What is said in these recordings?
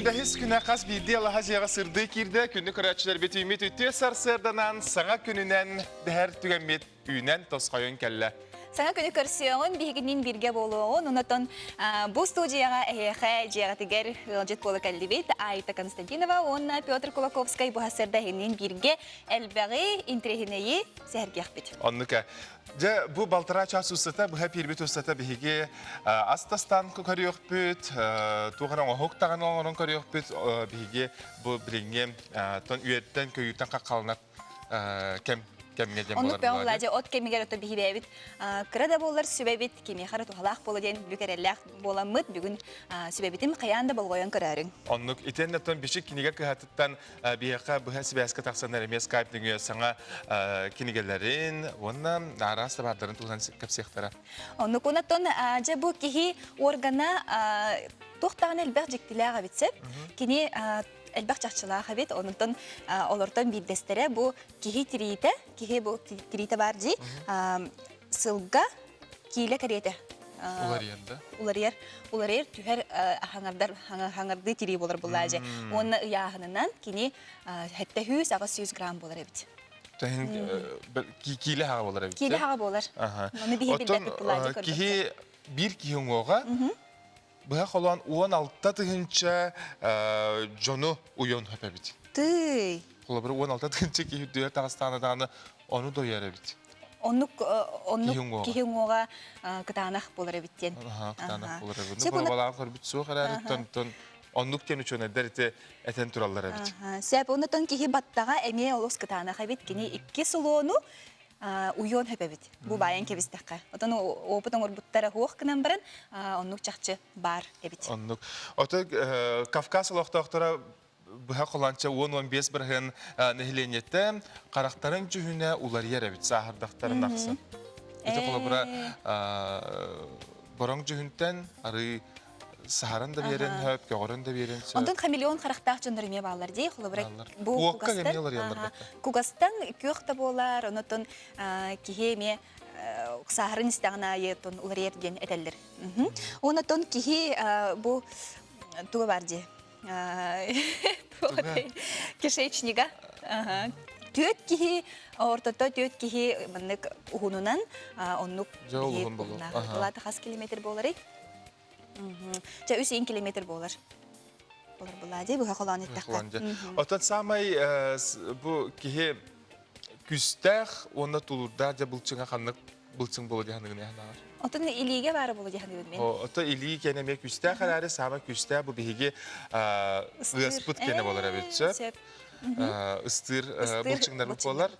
бэһис күнэ хас биирдии алаһа дьиэҕэ сырдыы киирдэ. Күндү көрөөччүлэрбит үүммүт үтүө сарсыарданан, саҥа күнүнэн дэһэр түгэммит үүнэн тосхойон кэллэ. Саҥа күнү көрсүөҕүн, биһигинниин бииргэ буолуоҕун. Онотон бу студияҕа эһиэхэ дьиэҕитигэр ыалдьыт буола кэллибит. Айта Константинова уонна Петр Кулаковскай бу сарсыарда эһигинниин бииргэ элбэҕи, интэриэһинэйи сэһэргиэхпит. Оннука. Дьэ, бу балтараа чаас устата, быһа пиирбит устата биһиги ас тастаан көрүөхпүт, туох эрэ оҥоһук даҕаны оҥорон көрүөхпүт. Биһиги бу билиҥҥи тон үөттэн, көйүүттэн хаххаланар кэм кэмҥэ диэн Оннук буолар бөҕө дьэ от кэмигэр ото биһибээбит кыра да буоллар сүбэбит кимиэхэ эрэ туһалаах буола диэн бүк эрэллээх буоламмыт бүгүн сүбэбитин хайаан да болҕойон көрөөрүҥ. Оннук итиэннэ оттон бичик кинигэ кыһатыттан биһиэхэ быһа сибээскэ тахсаннар эмиэ скайп нөҥүө саҥа кинигэлэрин уонна араас табаардарын туһунан кэпсиэхтэрэ. Оннук онтон дьэ бу киһи органа туох даҕаны элбэх дьиктилээх эбит сөп. Кини элбэх чахчылаах эбит. Онтон олортон биирдэстэрэ бу киһи тириитэ, киһи бу тириитэ баар дии, сылга киилэ кэриэтэ Уларыйар да? Уларыйар. Уларыйар түһэр хаҥардар хаҥардыы тирии буолар буллаажы. Уонна ыйааһынынан кини 700-800 грамм буолар эбит. Тэһин киилэ хаҕа буолар эбит. Киилэ хаҕа буолар. Ону биһи билбэппит буллаажы көрбөттөр. Киһи биир киһи уҥуоҕа Быһа холоон 16 тыһыынча дьону уйан хөп эбит. Тыый. Холобур 16 тыһыынча киһи үрдүгэр таҕыстаҕына даҕаны ону дойар эбит. Оннук оннук киһи уҥуоҕа кытаанах буолар эбит диэн. Кытаанах буолар эбит. Ну, балаҕан көрбүт суох эрээри тон оннук диэн учуонайдар ити этэн тураллар эбит. Сөп, оннотон киһи баттаҕа эмиэ олус кытаанах эбит. Кини икки сулуону уйуон хөп эбит. Бу баайан кэбистэххэ. Отон опыт оҥорбуттара суох гынан баран, оннук чахчы баар эбит. Оннук. Ото Кавказ олохтоохторо быһа холонча 10-15 бырыһын нэһилиэнньэтэ харахтарын дьүһүнэ уларыйар эбит сааһырдахтарын ахсын. Ити холобура бороҥ дьүһүнтэн арыы саһаран да биэрэн сөп, көҕөрөн да биэрэн сөп. Онтон хамелеон харахтаах дьоннор эмиэ бааллар дии. Холобура, бу Уокка эмиэ уларыйаллар кугастан күөх да буолар, онотон киһи эмиэ саһарын истэҕин аайы тон уларыйар диэн этэллэр. Онотон киһи бу туга бар дии. Кишечнига. Түөт киһи ортото түөт киһи маннык уһунунан оннук хас километр буоларый? Чэ, үс иин километр буолар. Болар буолаа дии, быһа холоон эттэххэ. Оттон саамай бу киһи күстээх уонна тулуурдаах дьэ былчыҥа ханнык былчыҥ буолуо дии саныгын эһэн Оттон илиигэ баара буолуо дии саныыбын мин. Оттон илии киэнэ эмиэ күстээх эрээри саамай күстээх бу биһиги ыаспыт киэнэ буолар эбит сөп. Ыстыыр былчыҥнарбыт буолар.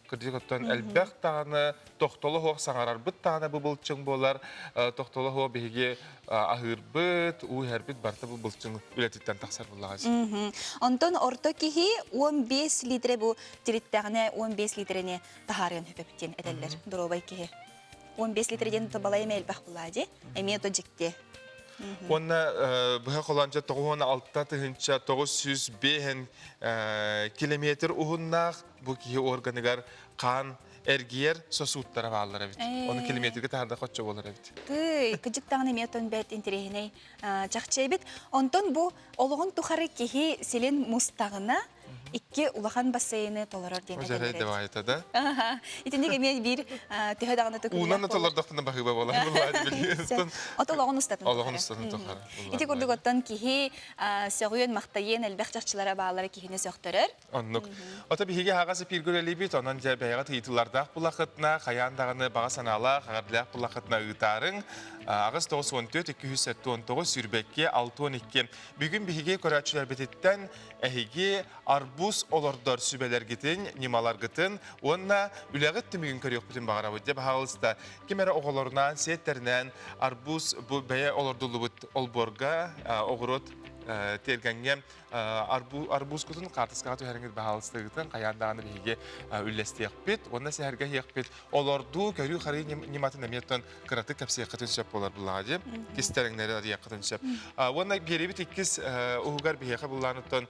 Кырдьык оттон элбэх даҕаны тохтоло суох саҥарарбыт даҕаны бу былчыҥ буолар. Тохтоло суох биһиги аһыырбыт, уу иһэрбит барыта бу былчыҥ үлэтиттэн тахсар буоллаҕа. Онтон орто киһи 15 литрэ бу тириттэҕинэ 15 литрэни таһаарыан сөп диэн этэллэр доруобай киһи. 15 литр диэн балай эмэ элбэх буолаа дии. Эмиэ то дьикти. Уонна быһа холоонча 96 тыһыынча 905 километр уһуннаах бу киһи органыгар хаан эргийэр сосудтара бааллар эбит. Оны километрга таһарда хоччо болар эбит. Тый, кыдьык даҕаны эмиэ отон бэрт интэриэһинэй чахчы эбит. Онтон бу олоҕун тухары киһи силин мустаҕына икки улахан бассейны толорор диэн этэллэр эбит. Давай да? Итинник эмиэ биир төһө даҕаны төкүнүлээх Уунан да толордохтуна баһыыба буолар. От олоҕун устатын Олоҕун устатын тухары. Ити курдук оттон киһи сөҕүөн, махтайыан элбэх чахчылара бааллара киһини сөхтөрөр. Оннук. Ото биһиги аһаҕас эпииргэ үлэлиибит, онон дьэ бэйэҕит ыйытыылардаах булахытына, хайаан даҕаны баҕа санаалаах, эҕэрдэлээх булахытына ыытаарыҥ. 8 94 279 22 62. Бүгүн биһиги көрөөччүлэрбититтэн эһиги арбуз олордор сүбэлэргитин, ньымаларгытын уонна үлэҕит түмүгүн көрүөхпүтүн баҕарабыт. Дьэ, баһаалыста, ким эрэ оҕолорунаан, сиэттэринээн арбуз бу бэйэ олордуллубут олбуорга, оҕуруот тиэргэҥҥэ. Арбузкутун хаартыскаҕа түһэриҥит баһаалыстыгытын хайаан даҕаны биһиги үллэстиэхпит уонна сэһэргэһиэхпит. Олордуу көрүү-харыы ньыматын эмиэ оттон кыратык кэпсиэххитин сөп буолар буллаҕа дии. Кистэрэҥнэри арыйыаххытын сөп. Уонна биэрэбит иккис уһугар биһиэхэ буллаан оттон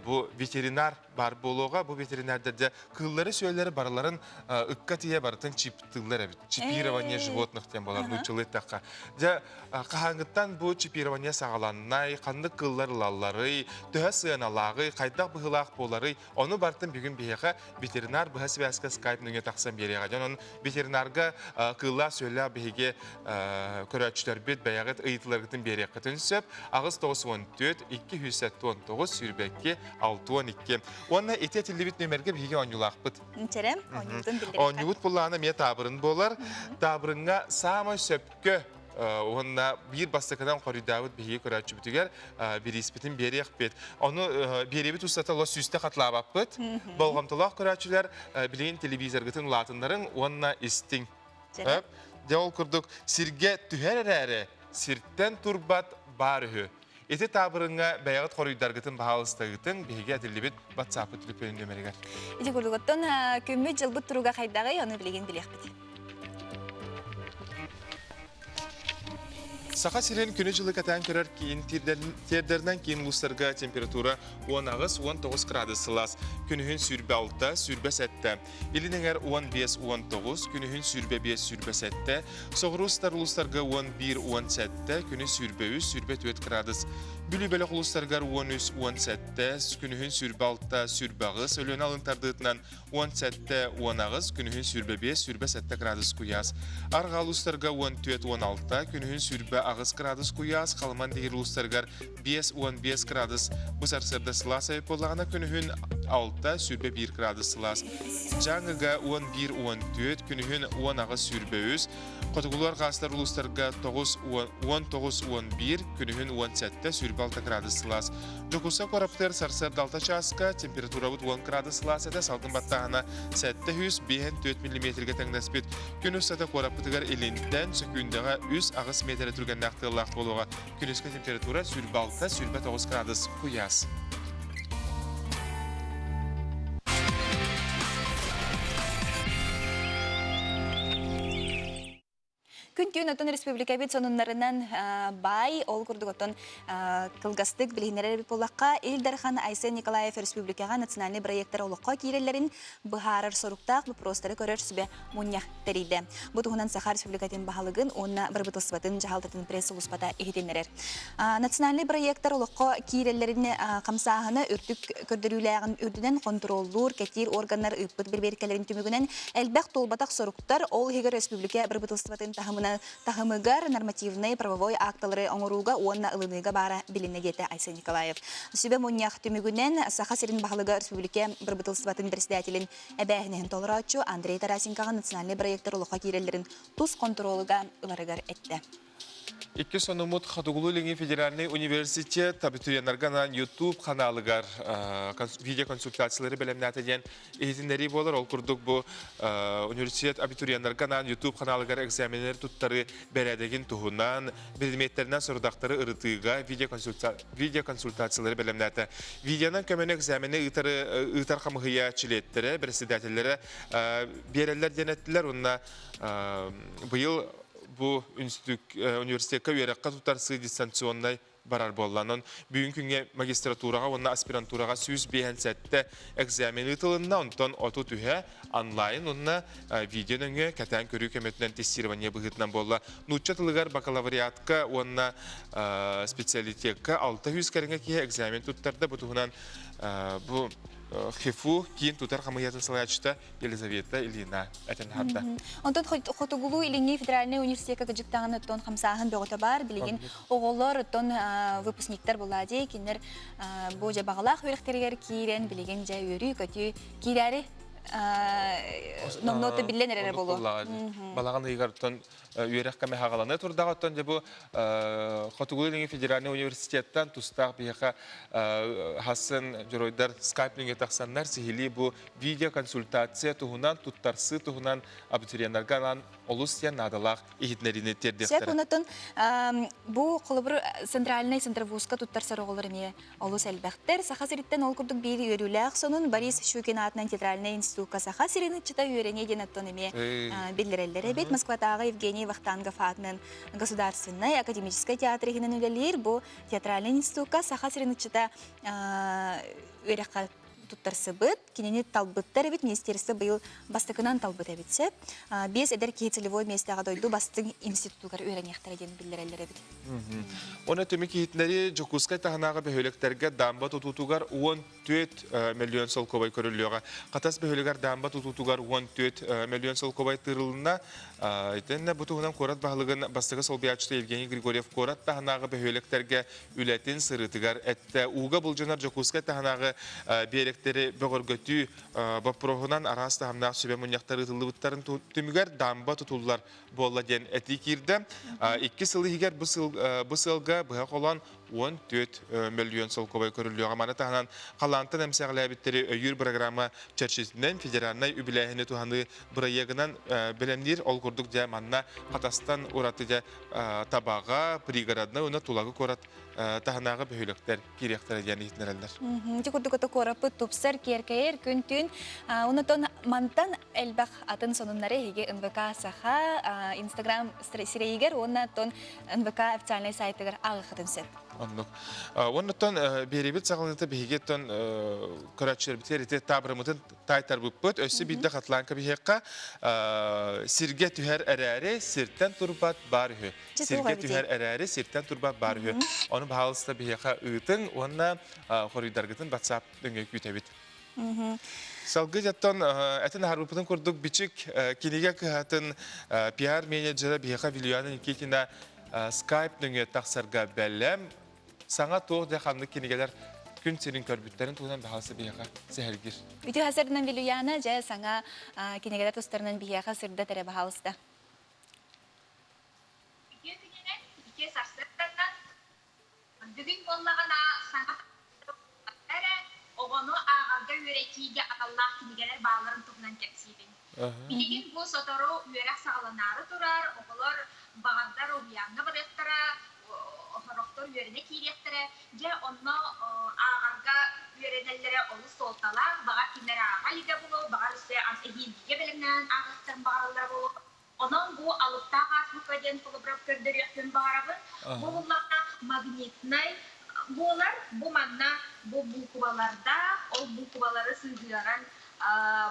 бу ветеринар баар буолуоҕа. Бу ветеринардэрдэ кыыллары-сүөллэри барыларын ыкка тиийэ барытын чиптыыллар эбит. Чипирование животных диэн буолар нууччалыы эттэххэ. Дьэ, хаһааҥҥыттан бу чипирование саҕаланнай, ханнык кыыллар ылалларый, төһө сыаналааҕый, хайдах быһыылаах буоларый, ону барытын бүгүн биһиэхэ ветеринар быһа связка скайп нөҥүө тахсан биэриэҕэ. Дьон онон ветеринарга кыыллаах-сүөллээх биһиги көрөөччүлэрбит бэйэҕит ыйытыыларгытын биэриэххитин сөп. 894 279 22 62. Уонна ити этиллибит нүөмэргэ биһиги оонньуулаахпыт. Инчэрэ, оонньуутун биллэриэххэ. Оонньуубут буллаана эмиэ таабырын буолар. Таабырыҥҥа саамай сөпкө уонна биир бастакынан хоруйдаабыт биһиги көрөөччүбүтүгэр бирииспитин биэриэхпит. Ону биэриэбит устата лос сүүстэ хатылаабаппыт. Болҕомтолоох көрөөччүлэр билигин телевизоргытын улаатыннарыҥ уонна истиҥ. Дьэ ол курдук сиргэ түһэр эрээри сиртэн турбат баар үһү. Ити таабырыҥҥа бэйэҕит хоруйдаргытын баһаалыстагытын биһиги этиллибит WhatsApp төлөпүөнүн нүөмэригэр. Ити курдук күммүт дьылбыт туруга хайдаҕый, ону билигин билиэхпит. Саха сирин күнү-дьылы кэтээн көрөр киин тиэрдэринэн киин улуустарга температура 18-19 градус сылаас, күнүһүн 26, 27, Илин эҥэр 15-19, күнүһүн 25-27, соҕуруу сытар улуустарга 11-17, күнүс 23-24 градус. Бүлүү бөлөх улуустарыгар 13-17, күнүһүн 26-28, Өлүөнэ алын тардыытынан 17-18, күнүһүн 25-27 градус куйаас. Арҕаа улуустарга 14-16, күнүһүн 28 градус куйаас, Халыман диир улуустарыгар 5-15 градус. Бу сарсыарда сылаас эбит буоллаҕына күнүһүн 6-21 градус сылаас. Дьааҥыга 11-14, күнүһүн 18-23, Хотугулуу арҕаастар улуустарга 9-19-11, күнүһүн 17-26 градус сылаас. Дьокуускай куораттыгар сарсыарда 6 чааска температурабыт 10 градус сылаас этэ, салгын баттааһына 754 миллиметргэ тэҥнэспит. Күн устата куораппытыгар илинтэн сөкүүндэҕэ 3-8 миэтэрэ түргэннээх тыаллаах буолуоҕа. Күнүскэ температура 26-29 градус куйаас. Күн-түүн оттон республикабыт сонуннарынан баай, ол курдук оттон кылгастык билиһиннэрэр эбит буоллахха, Ил Дархан Айсен Николаев республикаҕа национальнай проектар олоххо киирэллэрин быһаарар соруктаах боппуруостары көрөр сүбэ мунньах тэрийдэ. Бу туһунан Саха Республикатын баһылыгын уонна бырабыыталыстыбатын дьаһалтатын пресс-сулууспата иһитиннэрэр. Национальнай бырайыактар олоххо киирэллэрин хамсааһына үрдүк көрдөрүүлээҕин үрдүнэн хонтуруоллуур, кэтиир органнар ыыппыт бэрэбиэркэлэрин түмүгүнэн элбэх туолбатах соруктар, ол иһигэр республика бырабыыталыстыбатын таһымыгар нормативнай правовой акталары оҥорууга уонна ылыныыга баара билиннэ диэтэ Айсен Николаев. Сүбэ мунньах түмүгүнэн Саха сирин баһылыга республика бырабыыталыстыбатын председателин Эбээһинэһин толорооччу Андрей Тарасенкоҕа национальнай бырайыактар олоххо киирэллэрин тус хонтуруолуга ыларыгар эттэ. Икки сонуммут Хотугулуу-Илиҥҥи федеральнай университет абитуриеннарга анаан YouTube ханаалыгар видеоконсультациялары бэлэмнээтэ диэн иһитиннэрии буолар. Ол курдук бу университет абитуриеннарга анаан YouTube ханаалыгар экзаменнары туттарыы бэрээдэгин туһунан предметтэринэн сорудахтары ырытыыга видеоконсультациялары бэлэмнээтэ. Видеонан көмөнү экзамени ыытар хамыһыйа чилиэттэрэ, председателлэрэ биэрэллэр диэн эттилэр. Уонна быйыл бу университекка үөрэххэ тутарсыы дистанционнай барар буолла. Онон бүгүн күҥҥэ магистратураҕа уонна аспирантураҕа 157 экзамен ыытылынна, онтон 33-һэ онлайн уонна видео нөҥүө кэтээн көрүү көмөтүнэн тестирование быһыытынан буолла. Нуучча тылыгар бакалавриатка уонна специалитекка 600 кэриҥэ киһи экзамен туттарда. Бу туһунан бу ХИФУ киин тутар хамыыһыйатын салайааччыта Елизавета Ильина этэн аһарда. Онтон Хотугулуу Илиҥҥи федеральнай университекка кыдьыктаҕын оттон хамсааһын бөҕөтө баар. Билигин оҕолор оттон выпускниктар буолаа дии. Кинилэр бу дьэ баҕалаах үөрэхтэригэр киирэн билигин дьэ үөрүү-көтүү киирээри. Номнуота биллэн эрэрэ буолуо. Балаҕан ыйыгар оттон үөрэх кэмэ хаҕалана турдаҕа оттон дьэ бу Хотугу-Илиҥҥи федеральнай университеттан тустаах биһиэхэ хасын дьоруойдар скайп-лиҥҥэ тахсаннар сиһилии бу видеоконсультация туһунан туттарсыы туһунан абитуриеннарга анаан олус диэн наадалаах иһитиннэриини Сөп, тиэрдиэхтэрэ. онотон бу холобур центральнай центровузка туттарсар оҕолор эмиэ олус элбэхтэр. Саха сириттэн ол курдук биир үөрүүлээх сонун Борис Щукин аатынан театральнай институкка Саха сирин ыччата үөрэниэ диэн оттон эмиэ биллэрэллэр эбит. Москватааҕы Евгений Вахтангов аатынан Государственнай академическай театр иһинэн үлэлиир. Бу театральнай институкка Саха сирин ыччата үөрэххэ туттарсыбыт, кинини талбыттар эбит, министерство быйыл бастакынан талбыт эбит сөп. Биэс эдэр киһи целевой миэстэҕэ дойду бастыҥ институтугар үөрэниэхтэрэ диэн биллэрэллэр эбит. Оны түмүк иһитиннэри Дьокуускай таһынааҕы бөһүөлэктэргэ дамба тутуутугар 14 миллион солкуобай көрүллүөҕэ. Хатас бөһүөлэгэр дамба тутуутугар 14 миллион солкуобай тыырылынна. Итиннэ бу туһунан куорат баһылыгын бастакы солбуйааччыта Евгений Григорьев куорат таһынааҕы бөһүөлэктэргэ үлэтин сырыытыгар эттэ. Ууга былдьанар Дьокуускай таһынааҕы биэрэктэри бөҕөргөтүү боппуруоһунан араас таһымнаах сүбэ мунньахтар ыытыллыбыттарын түмүгэр дамба тутуллар буолла диэн этии киирдэ. Икки сыл иһигэр бу сылга быһа холоон 14 мөлүйүөн солкуобай көрүллүөҕэ. Маны таһынан халаантан эмсэҕэлээбиттэри өйүүр бырагыраама чэрчитинэн федеральнай үбүлээһини туһаныы бырайыагынан бэлэмниир. Ол курдук дьэ манна Хатастан ураты дьэ Табаҕа, Пригороднай уонна Тулагы куорат таһынааҕы бөһүөлэктэр киириэхтэрэ диэн иһитиннэрэллэр. Ити курдук ото куораппыт тупсар, киэркэйэр күн-түүн. Онотон мантан элбэх атын сонуннары эһиги НВК Саха Инстаграм сирэйигэр уонна оттон НВК официальнай сайтыгар ааҕыаххытын сөп. Оннук. Оннуттан биэриибит саҕаланыыта биһиги оттон көрөөччүлэрбитигэр ити таабырыммытын таайтарбыппыт. Өссө биирдэ хатылаан кэбиһиэххэ, сиргэ түһэр эрээри, сиртэн турбат баар үһү. Сиргэ түһэр эрээри, сиртэн турбат баар үһү. Ону баһаалыста биһиэхэ ыытыҥ уонна хоруйдаргытын WhatsApp нөҥүө күүтэбит. Салгыы дьаттан этин аһарбыппытын курдук бичик кинигэ кыһатын пиар-менеджера биһиэхэ Вильяна Никитина Skype нөҥүө тахсарга бэлэм. Саҥа туох да ханнык кинигэлэр күн сирин көрбүттэрин туһунан баһаалыста биһиэхэ сэһэргиир. Үтүө хасырынан Вилюяна, дьэ саҥа кинигэлэр тустарынан биһиэхэ сырдат эрэ баһаалыста. Үтүө күнүнэн, үтүө сарсыарданнан бүгүн буоллаҕына саҥа эрэ оҕону ааҕарга үөрэтиигэ аналлаах кинигэлэр баалларын туһунан кэпсиибин. Билигин бу сотору үөрэх саҕаланаары турар, оҕолор баҕардар уһуйааҥҥа барыахтара, сорохтор үөрэнэ киириэхтэрэ. Дьэ, онно ааҕарга үөрэнэллэрэ олус суолталаах. Баҕар кинилэр ааҕа илигэ буолуо, баҕар өссө эһиилгигэ бэлэмнэнэн ааҕыахтарын баҕараллара буолуо. Онон бу алыптаах азбука диэн холобура көрдөрүөхпүн баҕарабын. Бу буллахха магнитнай буолар. Бу манна бу буукубалардаах, ол буукубалары сыһыаран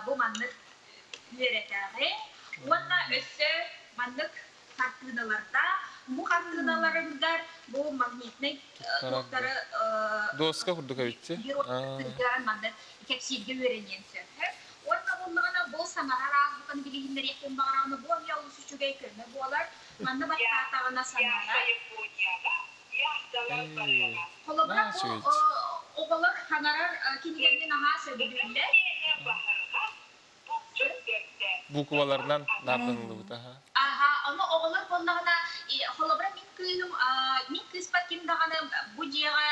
бу маннык үөрэтээҕи. Уонна өссө маннык хартыыналардаах. Бу хартыыналарыгар бу магнитнай туохтары Доска курдук эбитти. сыһыаран маннык кэпсииргэ үөрэниэн сөп. Уонна буоллаҕына бу саҥарар азбуканы билиһиннэриэхпин баҕараҕына бу эмиэ олус үчүгэй көмө буолар. Манна баттаатаҕына саҥарар. Холобура бу оҕолор саҥарар кинигэни наһаа сөбүлүүллэр. Букваларынан наарданыллыбыт аха. Аха, ону оҕолор буоллаҕына, холобура мин кыыһым, мин кыыспар ким даҕаны бу дьиэҕэ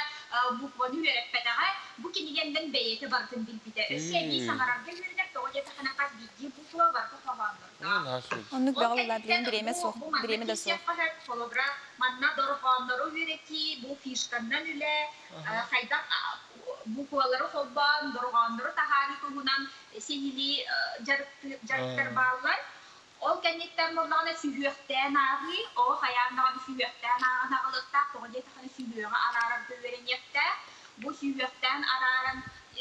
букваны үөрэппэтэҕэ, бу кинигэннэн бэйэтэ барытын билбитэ. Өссө эбии саҥарарга үөрэнэр, тоҕо диэтэххинэ хас биирдии буква барыта хоһооннордоох. Оннук Ол бөҕө буолла, кэнниттэн билигин бириэмэ бу, суох, бу манна бириэмэ да суох. киирсиэххэ сөп, холобура, манна дорҕооннору үөрэтии, бу фишканнан үлэ, хайдах буквалары холбоон, дорҕооннору таһаарыы туһунан сиһилии дьарыктар бааллар. Ол кэнниттэн буоллаҕына сүһүөхтээн ааҕыы, оҕо хайаан даҕаны сүһүөхтээн ааҕан аҕалыахтаах, тоҕо диэтэххинэ сүһүөҕү араарарга үөрэниэхтээх. Бу сүһүөхтээн арааран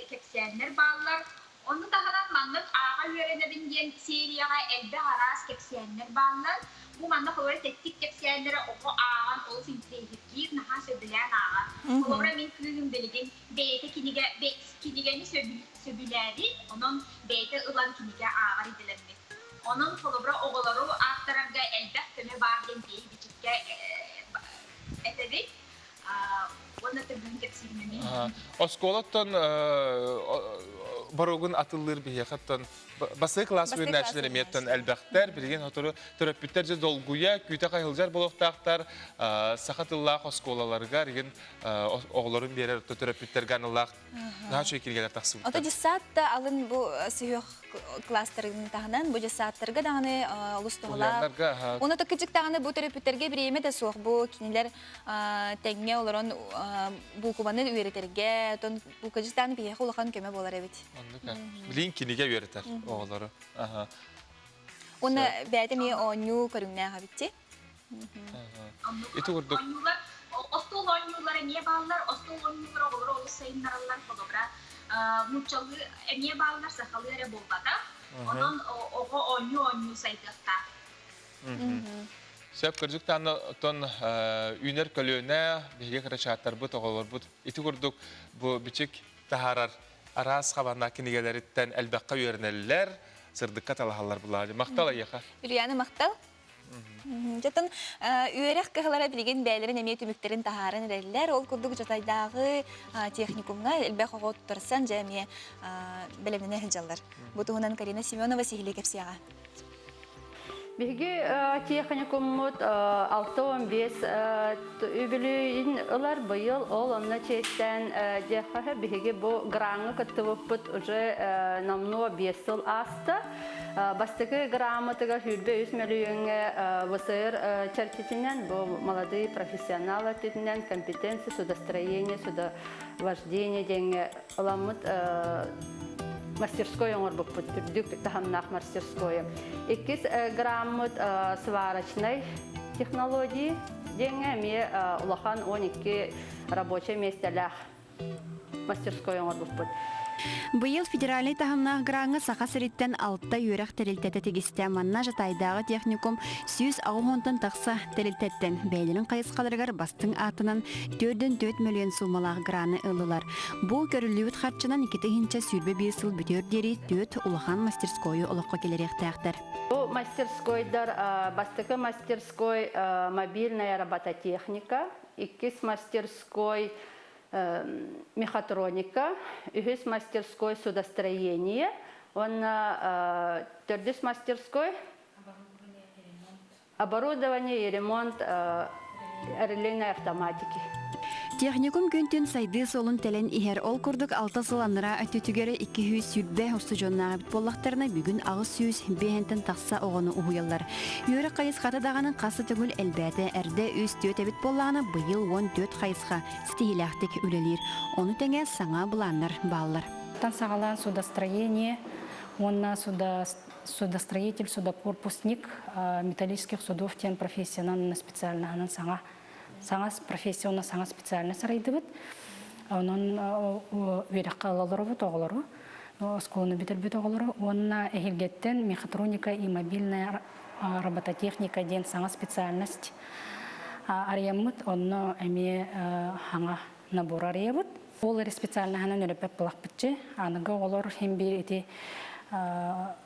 кэпсээннэр бааллар. Ону таһынан маннык ааҕа үөрэнэбин диэн серияҕа элбэх араас кэпсээннэр бааллар. Бу манна холобура тэттик кэпсээннэрэ оҕо ааҕан олус интэриэһиргиир, наһаа сөбүлээн ааҕар. Холобура мин кыыһым билигин бэйэтэ кинигэ кинигэни сөбүлээбит, онон бэйэтэ ылан кинигэ ааҕар идэлэммит. Онон холобура оҕолору аахтарарга элбэх көмө баар диэн биһиги бичиккэ этэбит. Уонна төбүүн кэпсиирин эмиэ. Оскуолаттан. боруогун атыллыыр биһиэхэ оттон бастакы кылаас үөрэнээччилэр эмиэ оттон элбэхтэр. Билигин сотору төрөппүттэр дьэ долгуйа, күүтэ хайылдьар буолуохтаахтар. Саха тыллаах оскуолаларыгар игин оҕолорун биэрэр төрөппүттэргэ аналлаах наһаа үчүгэй кинигэлэр тахсыбыттар. Ото дьыссаат да алын бу сүһүөх класстарын таһынан бу дьыссааттарга даҕаны олус туһалаах. Уонна кыдьык даҕаны бу төрөппүттэргэ бириэмэ да суох бу кинилэр тэҥҥэ олорон буукубаны үөрэтэргэ, отон бу кыдьык даҕаны биһиэхэ улахан көмө буолар эбит. Оннук. Билин кинигэ үөрэтэр оҕолору. Уонна бэйэтэ эмиэ оонньуу көрүҥнээх эбит Ити курдук. Оонньуулар, остуол оонньуулара эмиэ бааллар, остуол оонньуулара оҕолору олус сайыннараллар, холобура, нууччалыы эмиэ бааллар, сахалыы эрэ буолбатах. Онон оҕо оонньуу-оонньуу сайдыахтаах. Сөп кырдьык даҕаны оттон үүнэр көлүөнэ биһиги кырачааттарбыт, оҕолорбут ити курдук бу бичик таһаарар араас хабаннаах кинигэлэриттэн элбэххэ үөрэнэллэр, сырдыкка талаһаллар булаали. Махтал эйиэхэ. Ульяна, махтал. Дьэтин үөрэх кыһалара билигин бэйэлэрин эмиэ түмүктэрин таһааран эрэллэр. Ол курдук Жатайдааҕы техникумҥа элбэх оҕо туттарсан дьэ эмиэ бэлэмнэнэ сылдьаллар. Бу туһунан Карина Семенова сиһилии кэпсиэҕэ. Биһиги техникуммут 65 үбүлүөйүн ылар быйыл ол онно чиэстээн диэххэ биһиги бу граҥҥа кыттыбыппыт уже номнуо 5 сыл ааста. Бастакы грамотыгар 23 мөлүйүөҥҥэ ВСР чэрчитинэн бу молодые профессионалы өттүтүнэн компетенция судостроение, судовождение диэҥҥэ ыламмыт мастерской оҥорбуппут, үрдүк таһымнаах мастерскойу. Иккис граммыт сварочной технологии диэҥҥэ эмиэ улахан 12 рабочай миэстэлээх мастерской оҥорбуппут. Быйыл федеральнай таһымнаах граҥҥа Саха сириттэн алта үөрэх тэрилтэтэ тигистэ. Манна Жатайдааҕы техникум 180-тан тахса тэрилтэттэн бэйэлэрин хайысхаларыгар бастыҥ аатынан 4,4 мөлүйүөн суумалаах граны ыллылар. Бу көрүллүбүт харчынан 2021 сыл бүтүөр диэри түөрт улахан мастерскойу олоххо киллэриэхтээхтэр. Бу мастерскойдар бастакы мастерской мобильная робототехника, иккис мастерской мехатроника, үһүс мастерской судостроение уонна төрдүс мастерской оборудование и ремонт релейной автоматики. Техникум күн-түн сайдыы суолун тэлэн иһэр. Ол курдук алта сыл анараа өттүтүгэр 220 устудьуоннаах эбит буоллахтарына, бүгүн 800 биэһэнтэн тахса оҕону уһуйаллар. Үөрэх хайысхата даҕаны хас да төгүл элбээтэ. Эрдэ үс түөрт эбит буоллаҕына, быйыл 14 хайысха ситиһиилээхтик үлэлиир. Ону тэҥэ саҥа былааннар бааллар. Тан саҕалаан судостроение уонна судостроитель, судокорпусник металлических судов диэн профессиянан специальноһынан саҥа саҥа профессия уонна саҥа специальность арыйдыбыт. Онон үөрэххэ ылаллар оҕолору, оскуоланы бүтэрбит оҕолору уонна эһилгэттэн мехатроника и мобильная робототехника диэн саҥа специальность арыйаммыт, онно эмиэ саҥа набор арыйабыт. Ол эрэ специальноһынан үлэппэт булахпытчы. Аныгы оҕолор хим биир ити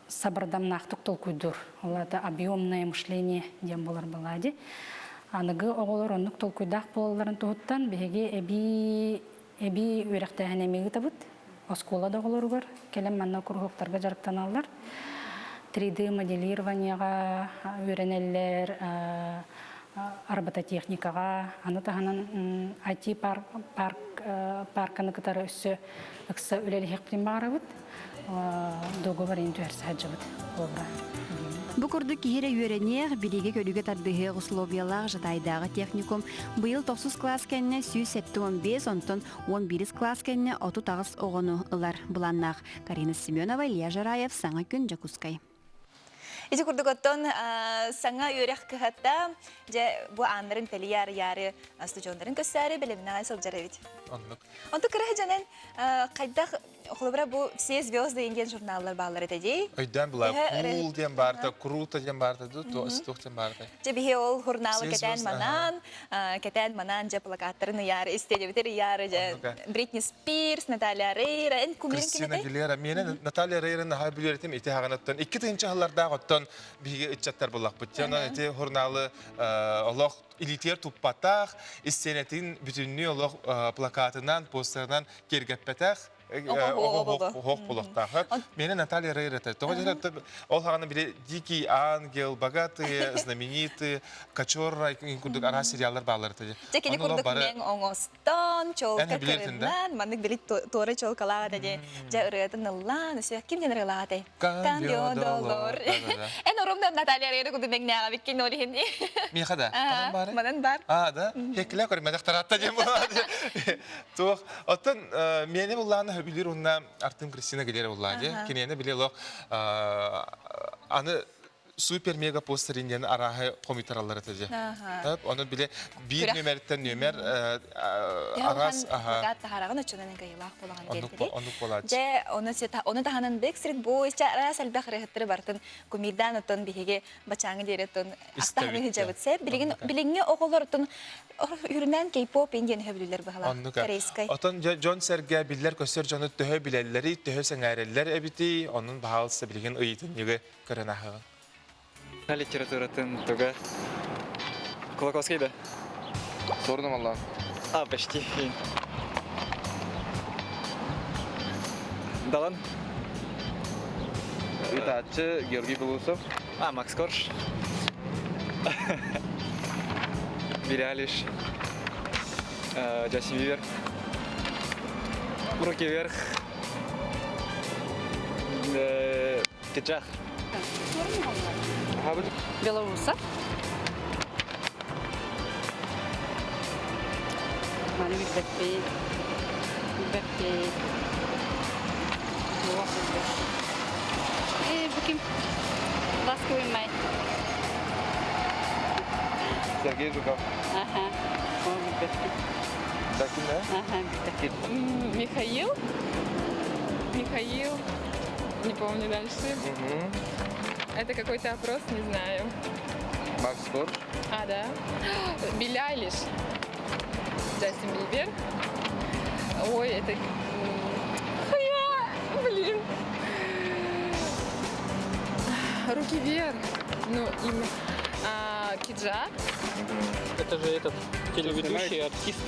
сабардамнаахтык толкуйдуур. Ол это объемное мышление диэн буолар балаади. Аныгы оҕолор оннук толкуйдаах буолалларын туһуттан биһиги эбии эбии үөрэхтээһин эмиэ ыытабыт. Оскуола да оҕолоругар кэлэн манна куруһуоктарга дьарыктаналлар. 3D моделированиеҕа үөрэнэллэр, робототехникаҕа, аны таһынан IT парк, парк, парканы кытары өссө ыкса үлэлэһиэхпитин баҕарабыт. Договор иһин түһэрсэ сылдьабыт холобура. Бу курдук киһи эрэ үөрэниэх, билиигэ-көрүүгэ тардыһыах условиялаах Жатайдааҕы техникум быйыл тохсус кылаас кэннэ 175, онтон 11 кылаас кэннэ 38 оҕону ылар былааннаах. Карина Семенова, Илья Жараев, Саҥа күн, Дьокуускай. Ити курдук оттон саҥа үөрэх кыһата дьэ бу ааннарын тэлийэ арыйаары студионнарын көссөөрү бэлэмнэҕэ сылдьар эбит. Оннук. Онту кыра дьонон хайдах холобура бу все звезды диэн журналлар бааллар этэ дии. Өйдөөн була кул диэн баарта, круто диэн баарта, туох диэн баарта. Дьэ биһи ол журналы кэтээн манаан, кэтээн манаан дьэ плакаттарын ыйаары истиэдибитер ыйаары дьэ Бритни Спирс, Наталья Рейра, эн кумирин Кристина Агилера, миэнэ Наталья Рейра наһаа билэр ити хаҕанаттан икки тыһыынча сыллардаах оттон биһиги ыччаттар буллахпыт. Онон ити журналы олох илиитигэр туппатах, истиэнэтин бүтүннүү олох плакатынан, постерынан киэргэппэтэх. Оҕо буолуохтаах. Миэнэ Наталья Рейрета. Тоҕо диэн ол хаҕана били Дикий ангел, Богатые, знаменитые, Кочерра курдук араас сериаллар бааллар этэ. Дьэ кини курдук мэҥ оҥостон, чолка кырынан, маннык били туора чолкалаах этэ дии. Дьэ ырыатын ыллаан, өссө ким диэн ырыалаах этэй? Cambio dolor. Эн орумна Наталья Рейра курдук мэҥнээҕэ биккин ол иһин. Миэхэ да? Манан баар? Манан бар. А, да? Хеккилээ көрмөтөх таратта диэн буолаа. Туох, оттон миэнэ буллааны хөбүлүүр уонна Артем Кристина Гилер буллаа дии. Киниэнэ били олох аны супер-мега постерин диэн арааһы хомуйтараллар этэ дии. Ону били биир нүөмэриттэн нүөмэр араас плакат таһараҕын оччонон кайылаах буолаҕын диэн Оннук буолааччы. Дьэ, ону ону таһынан Backstreet Boys араас элбэх ырыаһыттары бартын кумирдаан оттон биһиги бачааҥы диэри оттон ахтаһан ыһыдьабыт сеп. Билигин билиҥҥи оҕолор оттон Үрүнэн кей-поп диэн сөбүлүүлэр быһалаах. Оннука. Корейскай. Отон дьон-сэргэ биллэр-көстөр дьону төһө билэллэрий, төһө сэҥээрэллэр эбитий, онун баһаалыста билигин ыйытынньыгы көрөн ааһыҕыҥ. Литературатын туга? Кулаковский да? Сордум Аллах. А, почти. Далан? Ытааччы Георгий Белоусов. А, Макс Корж. Билли Айлиш. Джастин Бибер. Руки вверх. Киджах. Белорусов. Маны билбэппит. Билбэппит. Туох билбэт. Э, бу ким? Ласковый май. Сергей Жуков. Ага. О, билбэппит. Да, ким да? Ага, билбэппит. Михаил. Михаил. Не помню дальше. Угу. Это какой-то опрос, не знаю. Макс Корж. А, да. Билли Айлиш. Джастин Бибер. Ой, это... Я... Блин. Руки вверх. Ну, им... А, Киджа. Это же этот телеведущий, артист.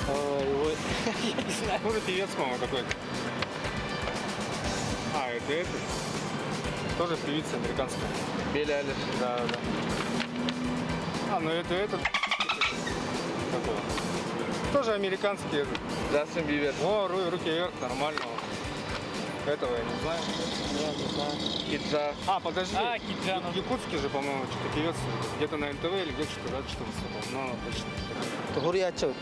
А, его... Я не знаю. Может, певец, по-моему, какой-то. А, это этот? Тоже певица американская. Билли Айлиш. Да, да. А, ну это этот. Какой? Тоже американский этот. Джастин Бибер. О, руки вверх, нормально. Этого я не знаю. Нет, не знаю. Киджа. А, подожди. А, Киджа. Ну. Якутский же, по-моему, что-то певец. Где-то на НТВ или где-то что-то, да, что выступал. Ну, точно. Хуриячы.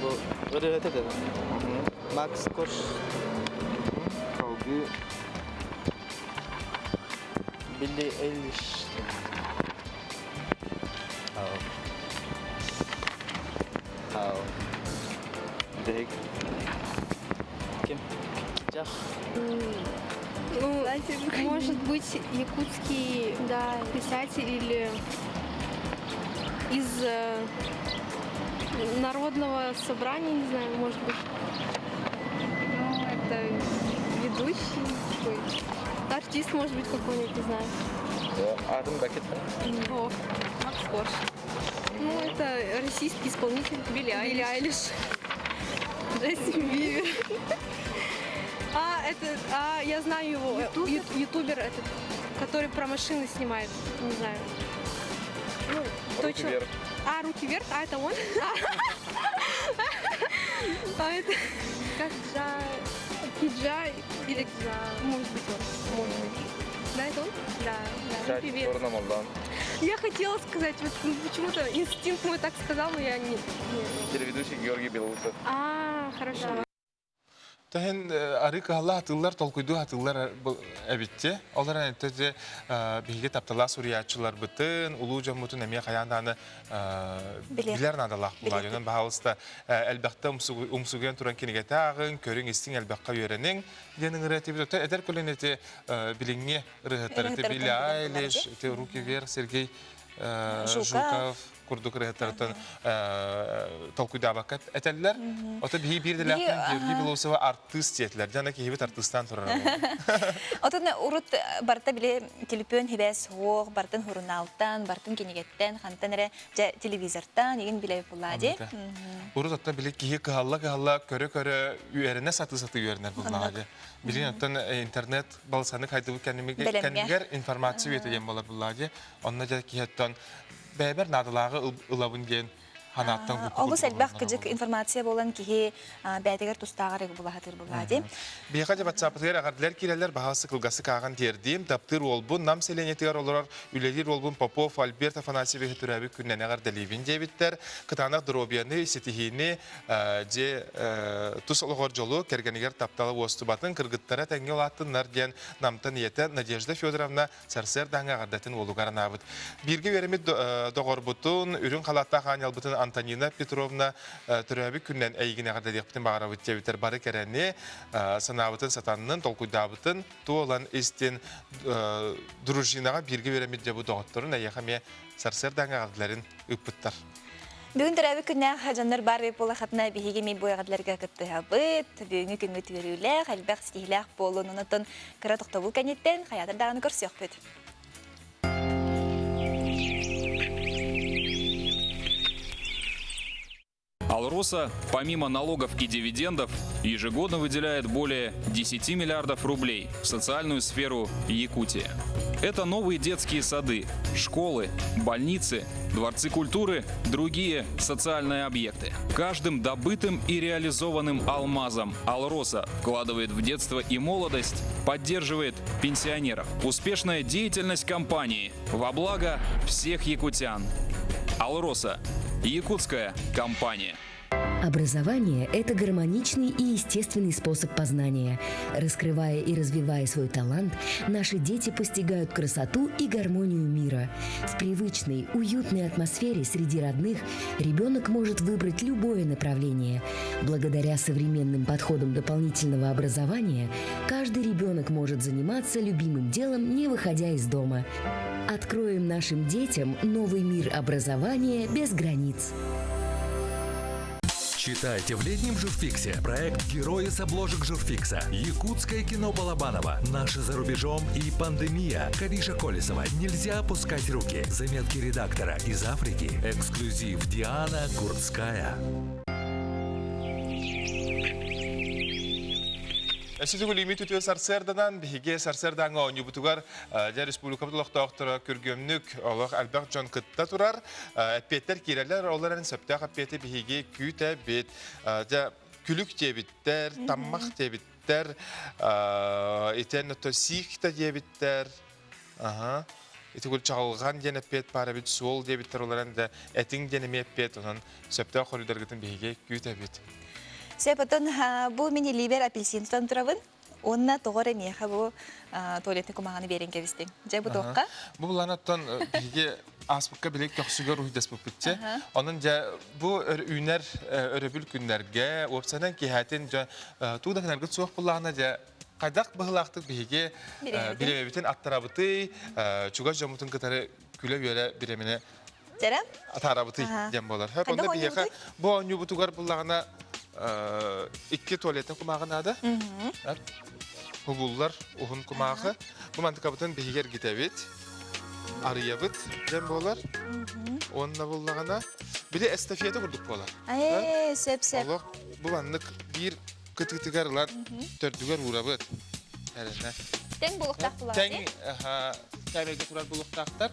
Бу ырыа этэ Макс Корж. Колги. Билли Эйлиш. Ау. Дек. Ким? Киджах. Ну, может быть, якутский да, писатель или из народного собрания, не знаю, может быть. Ну, это ведущий такой. Артист, может быть, какой-нибудь, не знаю. Атын Бакет. О, Макс Корж. Ну, это российский исполнитель. Билли Айлиш. Билли Айлиш. Джастин Бибер. А, это, а, я знаю его. Ютубер? Ютубер этот, который про машины снимает. Не знаю. Ну, Руки точно. вверх. А, руки вверх? А, это он? А, это... Каджа... Киджа или... Может быть, он. Может быть. Да, это он? Да, да. Привет. Я хотела сказать, вот ну, почему-то инстинкт мой так сказал, но я не... не. Телеведущий Георгий Белоусов. А, хорошо. Тэһин ары кыһалла атыллар, толкуйдуу атыллар эбитти. Ол эрэн өттө биһиги тапталаах суруйааччыларбытын, улуу дьоммутун эмиэ хайаан даҕаны билэр наадалаах буолаа. Онон баһаалыста элбэхтэ умсугуйан туран кинигэтэ ааҕыҥ, көрүҥ, истиҥ, элбэххэ үөрэниҥ диэн ыҥырыы этибит. Оттон эдэр көлүөнэ ити билиҥҥи ырыаһыттар ити Билли Айлиш, ити Руки вверх, Сергей Жуков. курдук ырыһыттарыттан толкуйдаабакка этэллэр. Ото биһи биир дэлээхтэн Георгий Белоусова артыыс диэтилэр. Дьана киһибит артыыстаан турар. Отон урут барыта били телепөн хибээс суох, бартын хурунаалтан, бартын кинигеттен, хантан эрэ дьэ телевизортан игин билэ булаа ди. Урут оттон били киһи кыһалла-кыһалла көрө-көрө үөрэнэ сатыы-сатыы үөрэнэр буллаҕа ди. Билин оттон интернет балысаны хайдыбыт кэннигэр информация үйэтэ диэн буолар буллаҕа ди. Онно дьэ киһи оттон бэйэбэр наадалааҕы ылабын диэн ханааттан Олус элбэх кыдьык информация буолан киһи бэйэтигэр тустааҕар була сатыыр буоллаа дии. Биһиэхэ дьэ ватсапытыгар эҕэрдэлэр киирэллэр баһаалыста кылгастык ааҕан тиэрдиим. Таптыыр уолбун Нам сэлиэнньэтигэр олорор үлэлиир уолбун Попов Альберт Афанасьевиһы төрөөбүт күнүнэн эҕэрдэлиибин диэбиттэр. Кытаанах доруобуйаны, ситиһиини, дьиэ тус олоҕор дьолу, кэргэнигэр таптала уостубатын, кыргыттара тэҥҥэ улааттыннар диэн Намтан ийэтэ Надежда Федоровна сарсыардааҥҥы эҕэрдэтин уолугар анаабыт. Бииргэ үөрэммит доҕорбутун, үрүҥ халааттаах аанньалбытын Антонина Петровна төрөөбүт күнүнэн эйигин эҕэрдэлиэхпитин баҕарабыт диэбитэр бары кэрэни, санаабытын сатаннын, толкуйдаабытын туолан истин дружинаҕа бииргэ үөрэммит дьэ бу доҕотторун эйиэхэ эмиэ сарсыардааҥҥы эҕэрдэлэрин ыыппыттар. Бүгүн төрөөбүт күннээх дьоннор баар буолахатына биһиги ми бу эҕэрдэлэргэ кыттыһабыт. Бүгүҥҥү күҥҥүт үөрүүлээх, элбэх ситиһиилээх буолун. Онон кыра тохтобул кэнниттэн хайаатар даҕаны көрсүөхпүт. Алроса, помимо налогов и дивидендов, ежегодно выделяет более 10 миллиардов рублей в социальную сферу Якутии. Это новые детские сады, школы, больницы, дворцы культуры, другие социальные объекты. Каждым добытым и реализованным алмазом Алроса вкладывает в детство и молодость, поддерживает пенсионеров. Успешная деятельность компании во благо всех якутян. Алроса – якутская компания. Образование – это гармоничный и естественный способ познания. Раскрывая и развивая свой талант, наши дети постигают красоту и гармонию мира. В привычной, уютной атмосфере среди родных ребенок может выбрать любое направление. Благодаря современным подходам дополнительного образования, каждый ребенок может заниматься любимым делом, не выходя из дома. Откроем нашим детям новый мир образования без границ. Читайте в летнем журфиксе проект «Герои с обложек журфикса», якутское кино Балабанова, «Наши за рубежом» и «Пандемия», Кариша Колесова «Нельзя опускать руки», заметки редактора из Африки, эксклюзив Диана Курцкая. Өссө төгүл үтүө сарсыарданан биһиги сарсыардааҥҥы оонньуубутугар дьэ республикабыт олохтоохторо күргүөмнүк олох элбэх дьон кытта турар. Эппиэттэр киирэллэр, ол эрэн сөптөөх эппиэти биһиги күүтэбит. Дьэ күлүк диэбиттэр, таммах диэбиттэр, итиэннэ сиик да диэбиттэр. Аха. Ити кул чаҕылҕан диэн эппиэт баар эбит, суол диэбиттэр ол эрэн да этиҥ диэн эмиэ эппиэт, онон сөптөөх хоруйдаргытын биһиги күүтэбит. Сөп, оттон бу мин илиибэр апельсинтан турабын. Уонна тоҕо эрэ миэхэ бу туалетный кумааҕыны биэрэн кэбистиҥ. Дьэ, бу туохха? Бу булан оттон биһиги ааспыкка били көхсүгэр уһуйдаспыппытчы. Онон дьэ бу үүнэр өрөбүл күннэргэ уопсайынан киэһэтин дьэ туу да гынаргыт суох буллаҕына дьэ хайдах быһыылаахтык биһиги бириэмэбитин аттарабытый, чугас дьоммутун кытары күлэ-үөрэ бириэмэни Дьэрэ? атаарабытый диэн буолар. Хөп, онно биһиэхэ бу оонньуубутугар буллаҕына икки туалеттан кумааҕы наада. Хубуллар уһун кумааҕы. Бу мантыкабытын биһиги эргитэбит, арыйабыт диэн буолар. Уонна буллаҕына били эстафета курдук буолар. Ээ, сөп сөп. Олох бу маннык биир кытыытыгар ылан төрдүгэр уурабыт. Эрэнэ. Тэҥ булуктаах булаҕа Тэҥ кээмэйгэ турар булуктаахтар.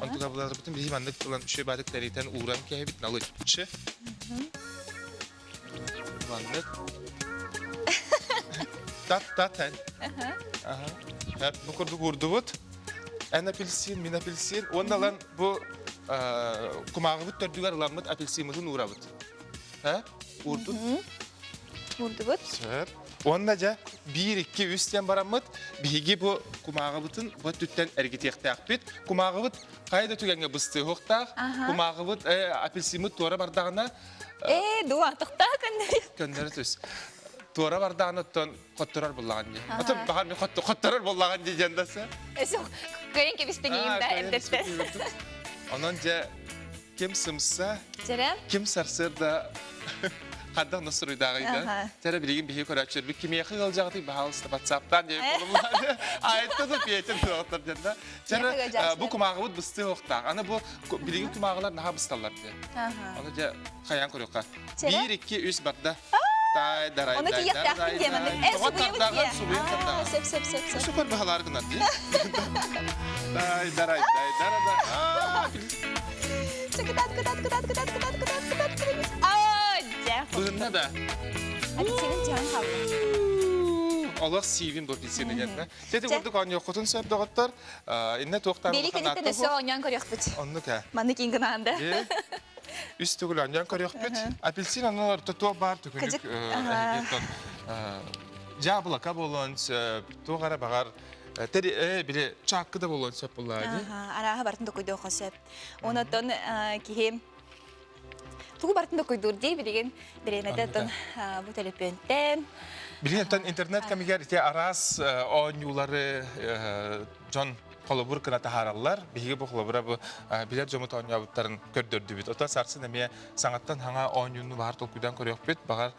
Онтуга буларбытын биһи маннык ылан үчүгэй баатык тэрийтэн ууран кэһэбит налыччы. Маннык. Тат тат эн. Аха. Бу курдук уурдубут. Эн апельсин, мин апельсин. Уонна ылан бу кумааҕыбыт төрдүгэр ыламмыт апельсиммытын уурабыт. Уурдут. Уурдубут. Сөп. Уонна дьэ, биир, икки, үс диэн бараммыт, биһиги бу кумааҕыбытын бу өттүттэн эргитиэхтээхпит. Кумааҕыбыт хайа да түгэҥҥэ быстыахтаах. Кумааҕыбыт апельсиммыт туора бардаҕына... Ээ, дуо, тохтоо көннөрү. Көннөрү түс. Туора бардаҕына оттон хотторор буллаҕын дии. Отон баҕар мен хотторор буллаҕын дии диэн даса. Эсо, кыайын кэбистиҥ да эрдэттэн. Онон дьэ. Ким сымса, Дьэрэ. ким сарсыарда хандан да суруйдааҕыйда. Тәрэ билигин биһи көрөөччүлэрбит кимиэхэ ыалдьаҕытый баһаалыста ватсаптаан диэбит буолумлааны. Айытта да Петя доҕоттор диэн да. Тәрэ бу кумааҕыбыт быстыы оһохтаах. Аны бу билигин кумааҕылар наһаа бысталлар диэн. Аны дьэ хайаан көрүөххэ. Биир, икки, үс барда. Тай, дарай, Оны дай, тиийиэхтээхпин диэмэн. Э, Тоҕо субуйабыт тардаҕын, дии. субуйан тардаҕын. Сөп, сөп, сөп, сөп. Супер баһалаар гынар дии. Дай, дарай, дай, дарай, дай. Кытат, кытат, кытат, кытат, кытат, кытат, кытат, кытат. Аа, дьэ. Быһынна да. Апельсинын түһэн хаалла. Олох сиибин бу апельсины диэн. Тети курдук оонньуоххутун сөп доҕоттор. Инне туохтан Били кэнниттэн өссө оонньоон көрүөхпүт. Оннук ээ. Маннык иҥ гынаанда. Үс төгүл оонньоон көрүөхпүт. Апельсин онон орто туох баар түкүнүк эһигиттэн дьаабылака буолуон сөп, туох эрэ баҕар тэри э били чааккы да буолуон сөп буоллаа дии. Арааһа барытын докуйдуохха сөп. Онотон киһи тугу барытын докуйдуур дии билигин бириэмэтэ оттон бу төлөпүөнтэн Билигин оттон интернет кэмигэр ити араас оонньуулары дьон холобур гына таһаараллар. Биһиги бу холобура бу билэр дьоммут оонньообуттарын көрдөрдүбүт. Оттон сарсын эмиэ саҥаттан хаҥа оонньууну баһар толкуйдан көрүөхпүт. Баҕар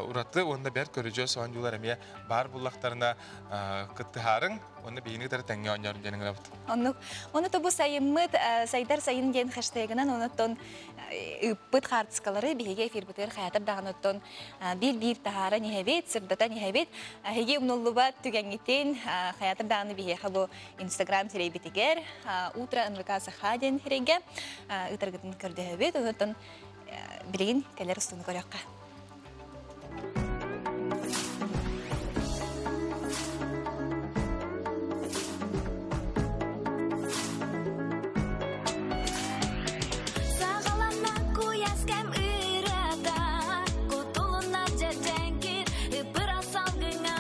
ураты уонна бэрт көрүдьүөс оонньуулар эмиэ баар буллахтарына кыттыһаарыҥ уонна биһигини кытары тэҥҥэ оонньоорун диэн ыҥырабыт. Оннук. Ону бу сайыммыт сайдар сайын диэн хэштегынан онуттан ыыппыт хаартыскалары биһиги эфирбитигэр хаятар даҕаны оттон биир-биир таһааран иһэбит, сырдатан иһэбит. Эһиги умнуллубат түгэҥҥитин хаятар даҕаны биһиэхэ бу Инстаграм сирэйбитигэр Утро НВК Саха диэн сирэйгэ ыытаргытын көрдөһөбүт. Онуттан билигин кэлэр устуну көрүөххэ. Саҕаланна куйаас кэм ырыата, кутулунна дьэдьэҥкир ыпыра салгыҥа.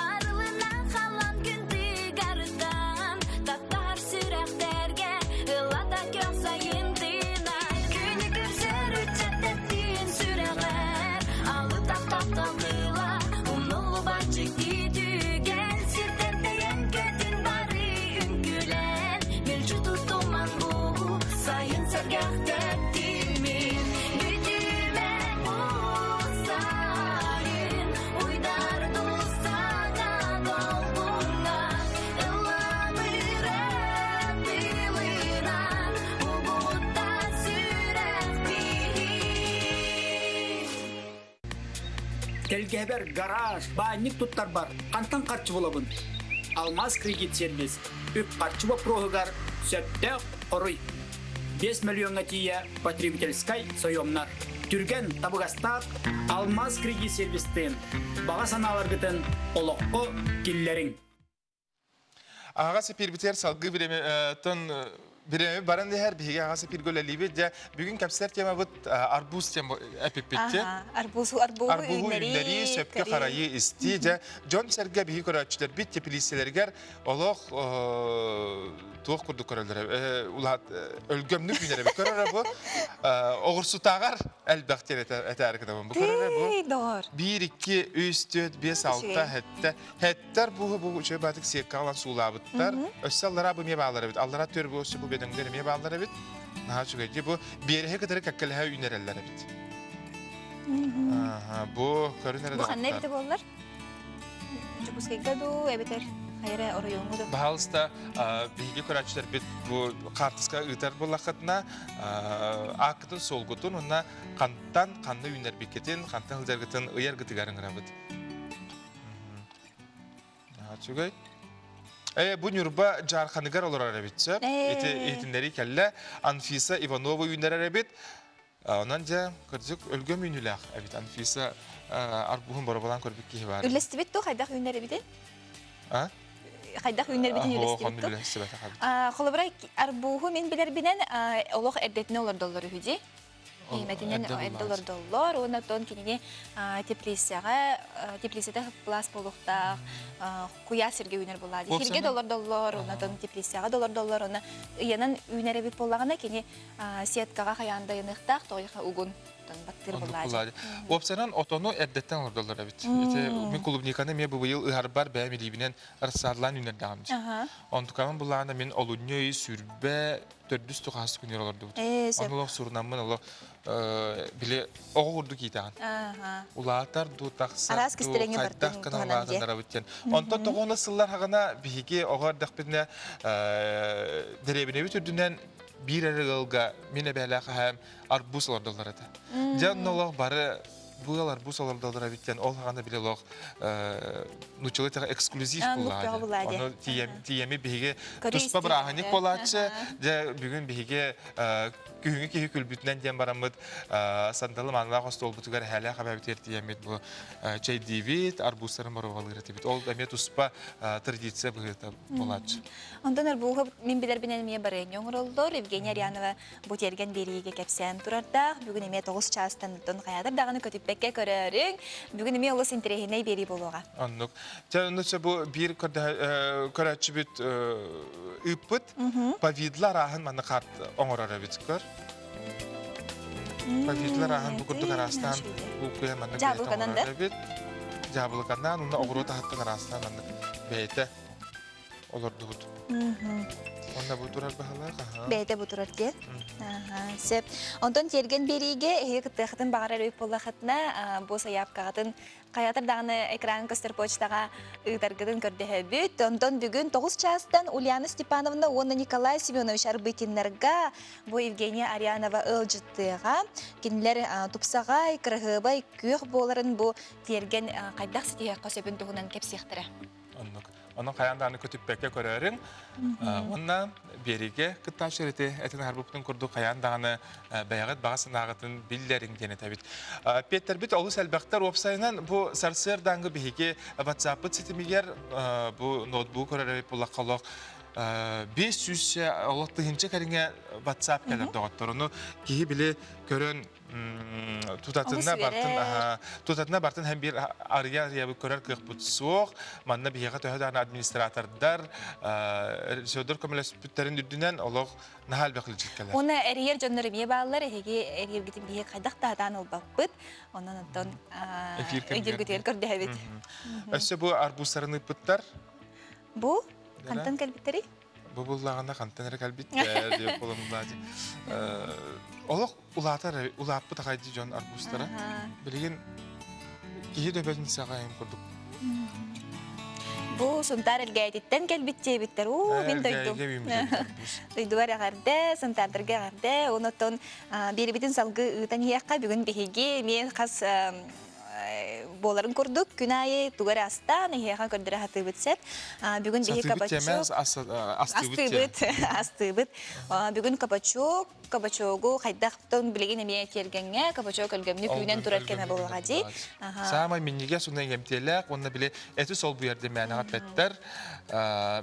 Арылына халан күн тыгарыттан, таптаһар сүрэхтэргэ ыллата көх сайын тыына. Күнү көрсөр ыччат тэптиин сүрэҕэр, алытах тапталыла, умнуллубат дьикти түгэн, сиртэн тэйэн көтүн бары үҥкүүлэн, мүлдьү тутуман бу сайын сэргэх тэптимин, бүтүмэ бу сайын, уйдар тустана долгуҥҥа, ылланыры тылынан, угутта сүрэх Тэлгэһэбэр гараж, баанньык туттарбар хантан харчы булабын? Алмаз кредит сервис үп-харчы боппуруоһугар сөптөөх хоруй. 5 миллиоҥҥа тиийэ потребительскай сойуомнар. Түргэн, табыгастаах Алмаз кредит сервистыын баҕа санааларгытын олоххо киллэриҥ. Аҕа эпиирбитигэр салгыы бириэмэ бириэмэ баран иһэр биһиги аҕас эпииргэ үлэлиибит дьэ бүгүн кэпсэтэр темабыт арбуз тем эпиппитти арбузу арбуһу арбуһу үүннэрии сөпкө харайыы истии дьэ дьон-сэргэ биһиги көрөөччүлэрбит теплииссэлэригэр олох туох курдук көрөллөрө улаат өлгөмнүк үүнэр эбит көрөрө бу оҕурсутааҕар элбэх диэн этээри гынабын бу көрөрө бу биир икки үс түөрт биэс алта сэттэ Хэттэр бу бу үчүгэй баатык сиэккэ ылан суулаабыттар. Өссө аллараа бу эмиэ бааллар эбит. Аллараа түөр бу өссө бу бөдөҥдөр эмиэ бааллар эбит. Наһаа үчүгэй дии. Бу биэрэһи кытары кэккэлэһэ үүнэрэллэр эбит. Аха, бу көрүн эрэ Бу ханна эбитэ буоллар? Дьокуускайга дуу, эбэтэр хайа оройуоҥҥа дуу? Баһаалыста, биһиги көрөөччүлэрбит бу хаартыска ыытар буоллаххытына, ааккытын суолгутун уонна хантан ханна үүнэрбиккитин, хантан сылдьаргытын ыйаргытыгар ыҥырабыт. Үчүгэй. Э, бу Ньурба Дьаарханыгар олорор эбит сөп. Ити иһитиннэрии кэллэ. Анфиса Иванова үүннэрэр эбит. Онон дьэ, кырдьык өлгөм үүнүүлээх эбит. Анфиса арбуһун боробалаан көрбүт киһи баар. Үллэстибит ту хайдах үүнэр эбитин? А? Хайдах үүнэрбитин үллэстибит ту? Холобура, арбуһу мин билэрбинэн олох эрдэтинэ олордоллор үһү дии. Иимэтинэн эрдэ олордоллор уонна оттон кинини теплицэҕэ теплицэтэ пласт буолуохтаах куйаас сиргэ үүнэр буоллаҕа дии. Сиргэ да олордоллор уонна оттон теплицэҕэ да олордоллор уонна ыйанан үүнэр эбит буоллаҕына кини сеткаҕа хайаан да ыйаныахтаах тоҕойха угун. баттыыр булаадьы. Уопсайынан отону эрдэттэн олордоллор эбит. Ити мин клубниканы эмиэ бу быйыл ыһарбар бэйэм илиибинэн рассадлаан үүнэрдэҕим дии. Онтукабын булаана мин олунньу ый сүрбэ төрдүс тухаһас күнүгэр олордубут. Ону олох сурунаммын олох били оҕо курдук иитэҕин. Улаатар дуу, тахсар дуу, хайдах гына улаатыннарабыт диэн. Онтон тоҕуона сыллар хаҕына биһиги оҕо эрдэхпитинэ дэриэбинэбит үрдүнэн биир эрэ ыалга мин эбээлээх эһээм арбуз олордоллор этэ. Дьэ онно олох бары бу ыал арбуз олордоллор эбит диэн ол хаҕана били олох нууччалыы тэҕэ эксклюзив булаа. Ону тиийэми биһиги туспа бырааһынньык буолааччы. Дьэ бүгүн биһиги күһүҥҥү киһи күлбүтүнэн диэн бараммыт сандалы маанылаах остуолбутугар эһээлээх эбээбитигэр тиийэммит бу чэйдиибит, арбузтарын боруобалыыр этибит. Ол эмиэ туспа традиция быһыыта буолааччы. Онтон арбуһу мин билэрбинэн эмиэ барыанньа оҥороллор. Евгения Арианова бу тиэргэн биэриигэ кэпсээн турардаах. Бүгүн эмиэ 9 чаастан оттон хайаатар даҕаны көтүппэккэ көрөөрүҥ. Бүгүн эмиэ олус интэриэһинэй биэрии буолуоҕа. Оннук. Дьэ, онно бу биир көрөөччүбүт ыыппыт повидло арааһын манна карт оҥорор эбит көр. Повидло арааһын бу курдук араастаан булкуйа маннык бэйэтэ оҥорор эбит. Дьаабылыканан уонна оҕуруот аһыттан араастаан маннык бэйэтэ олордубут. Онно бу турар баһылаах. Бэйэтэ бу турар диэн. Сөп. Онтон тиэргэн биэриигэ эһиги кыттыахытын баҕарар өй буоллахытына бу сайаапкаҕытын хайатар даҕаны экран көстөр почтаҕа ыытаргытын көрдөһөбүт. Онтон бүгүн 9 чаастан Ульяна Степановна уонна Николай Семенович Арбыкиннарга бу Евгения Арианова ыалдьыттыаҕа. Кинилэр тупсаҕай, кыраһыабай күөх буоларын бу тиэргэн хайдах ситиһиэххэ сөбүн туһунан кэпсиэхтэрэ. Оннук. Онон хайаан даҕаны көтүппэккэ көрөөрүҥ. Уонна биэриигэ кыттааччы эти этин аһарбыппытын курдук хайаан даҕаны бэйэҕит баҕа санааҕытын биллэриҥ диэн этэбит. Пиэттэрбит олус элбэхтэр. Уопсайынан бу сарсыардааҥҥы биһиги WhatsApp-пыт ситимигэр бу ноутбук көрөр эбит буоллахха олох 500 олох тыһыынча кэриҥэ WhatsApp кэлэр доҕоттор. Ону киһи били көрөн тутатына бартын тутатына бартын һәм биир арыйа арыйабыт көрөр кыахпыт суох манна биһиэхэ төһө даҕаны администратордар режиссердор көмөлөспүттэрин үрдүнэн олох наһаа элбэх илдьиккэлэр Уонна эрийэр дьоннор эмиэ бааллар эһиги эрийэргитин биһиги хайдах да сатаан ылбаппыт онон онтон өйдүүргүтүгэр көрдөһөбүт өссө бу арбузтарын ыыппыттар бу хантан кэлбиттэрий Бу буллаҕына хантан эрэ кэлбит диэп буолан Олох улаатар улааппыт аҕай дии дьон арбузтара. Билигин киһи төбөтүн саҕайым курдук. Бу Сунтаар Элгээйтиттэн кэлбит диэбиттэр. Уу, мин дойдум. Дойдубар эҕэрдэ, Сунтаардарга эҕэрдэ. Онотон биэрибитин салгыы ыытан иһиэххэ. Бүгүн биһиги эмиэ хас буоларын курдук күн аайы тугу эрэ астаан эһиэхэ көрдөрө сатыыбыт сөп. Бүгүн биһи кабачок астыыбыт астыыбыт. Бүгүн кабачок кабачогу хайдахтан билигин эмиэ тиэргэҥҥэ кабачок өлгөмнүк үүнэн турар кэмэ буоллаҕа дии. Саамай минньигэс уонна иҥэмтиэлээх уонна били эти солбуйар диэн мээнэҕэ эппэттэр.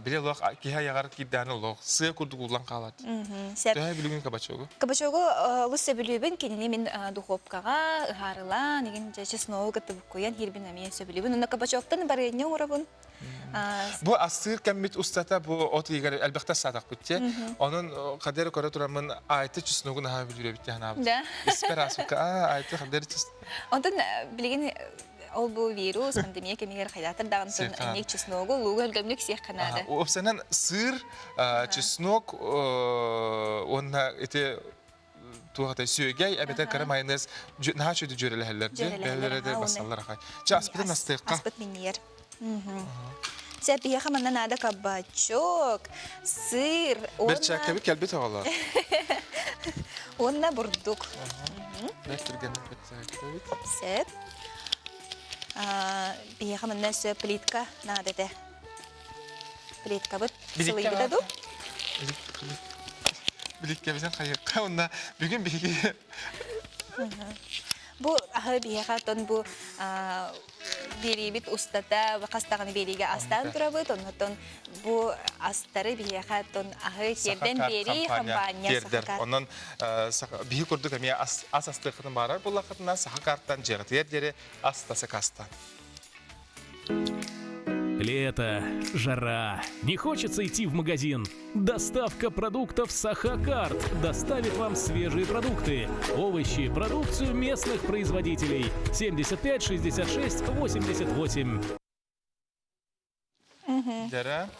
Били олох киһи айаҕар киирдэҕинэ олох сыа курдук ууллан хаалат. Төһө билигин кабачогу? Кабачогу олус сөбүлүүбүн. Кинини мин духуопкаҕа ыһаарылаан, игин дьэ чесногу кытта буккуйан иһирбин эмиэ сөбүлүүбүн. Онно кабачоктан барыанньа оҥоробун. Бу астыыр кэммит устата бу от ыйыгар элбэхтэ астаатахпыт дии. Онон хадары көрө тураммын айты чесногун аһа бүлүүрэбит диэн анаабыт. Испэр ааспыкка аа айты хадары чеснок. Онтон билигин ол бу вирус пандемия кэмигэр хайаатар даҕаны инник чесногу луугу өлгөмнүк сиэххэ наада. Уопсайынан сыр, чеснок уонна ити туох этэй сүөгэй эбэтэр кыра майонез наһаа үчүгэй дьүөрэлэһэллэр дии бэйэлэрэ да бассаллар ахай чэ аспытын астыахха аспыт минньийэр Сэ биһиэхэ манна наада кабачок, сыр, уонна... Бэрчээккэбит кэлбит оҕолор. Уонна бурдук. Бэрт түргэнник бэрчээккэбит. Сөп. Биһиэхэ манна өссө плитка наада этэ. Плиткабыт сылыйбыта дуу? Биликкэбитин хайыахха уонна бүгүн биһиги Бу аһы биһиэхэ оттон бу биэриибит устата хас даҕаны биэриигэ астаан турабыт. Оннотон бу астары биһиэхэ оттон аһы тиэрдэн биэрии хампаанньа тиэрдэр. Онон биһи курдук эмиэ ас астыаххытын баарар буоллаххытына саха картан дьиэҕитигэр диэри ас таса кастан. Лето, жара, не хочется идти в магазин. Доставка продуктов Сахакарт доставит вам свежие продукты, овощи, продукцию местных производителей. 75 66 88. Дьэрэ.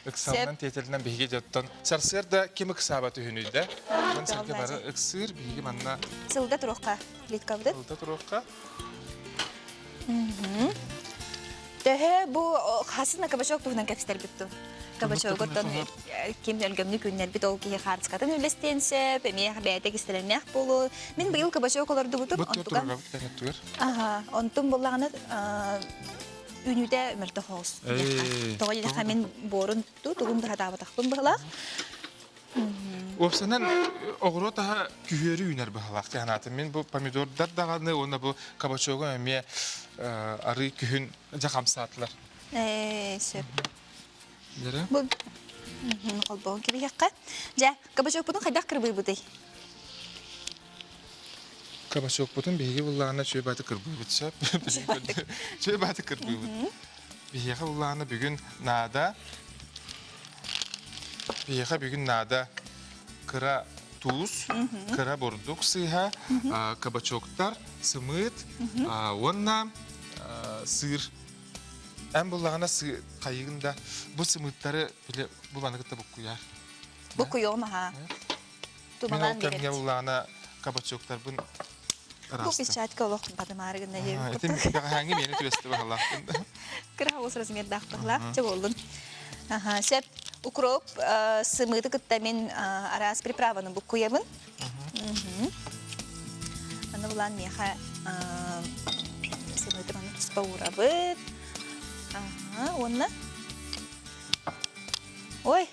Ыксалынан тиэтэлинэн биһиги дьоттон сарсыарда ким ыксаабат үһүнүй да? Дьон сэргэ бары ыксыыр, биһиги манна Сылда туруохха плиткабытын. Сылда туруохха. Төһө бу хасына кабачок туһунан кэпсэтэрбит ту? Кабачогуттан ким өлгөмнүк күннэрбит ол киһи хаартыскатын үллэстиэн сөп, эмиэ бэйэтэ кистэлэннээх буолуо. Мин быйыл кабачок олордубутум, онтугам Аха, онтум буллаҕына үүнүүтэ мөлтөх оҕус. Тоҕо диэтэххэ мин буорун ту тугун да сатаабатахпын быһылаах. Уопсанан оҕуруот аһа күһүөрү үүнэр быһалаах санаатым. Мин бу помидордар даҕаны уонна бу кабачогу эмиэ арыы күһүн дьэ хамсаатылар. Ээ, сөп. Бу холбоон кэбиһиэххэ. Дьэ, кабачокпутун хайдах кырбыыбытый? Кабачокпутун биһиги буллаҕына чүө бааты кырбыыбыт сөп. Чүө бааты кырбыыбыт. Биһиэхэ буллаҕына бүгүн наада Биһиэхэ бүгүн наада кыра туус, кыра бурдук сыыһа, кабачоктар, сымыыт уонна сыыр. Эн буллаҕына хайыгын да бу сымыыттары били буланы кытта буккуйар. Буккуйуом аха. Мин ол кэмҥэ буллаҕына кабачоктарбын Бу печатка олох батымаары гына Ити бэҕэһээҥҥи миэнэ түбэстэ баһылаахпын. Кыра оҕус размердаах баһылаах чэ буоллун. Аха, сөп. Укроп сымыыты кытта мин араас приправаны буккуйабын. Аны булан миэхэ сымыыты маны туспа уурабыт. Аха, уонна Ой,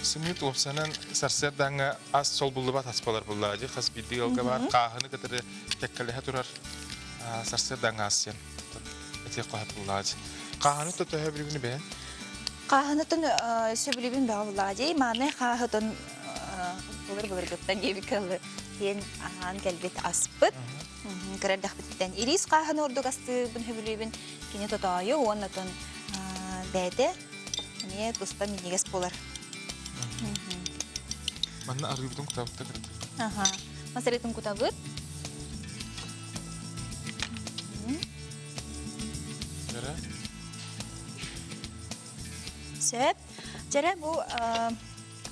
Сымыыт уопсанан сарсыардааҥҥа ас солбуллубат ас буолар буоллаҕа дии. Хас биирдии ыалга баар хааһыны кытары кэккэлэһэ турар сарсыардааҥҥа ас диэн этиэх хоһоп буоллаҕа дии. Хааһыны төһө билигини бэйэн? Хааһынытын сөбүлүүбүн бөҕө буоллаҕа дии. Маанай хааһытын былыр былыргыттан диэбиккэ дылы диэн аһаан кэлбит аспыт. Кыра эрдэхпититтэн ириис хааһыны ордук астыырбын сөбүлүүбүн. Кини тотоойу уонна отон бэйэтэ эмиэ туспа минньигэс буолар. Манна арыыбытын кутабыт да кырата. Аха. Мас арыытын кутабыт. Сөп. Дьэрэ бу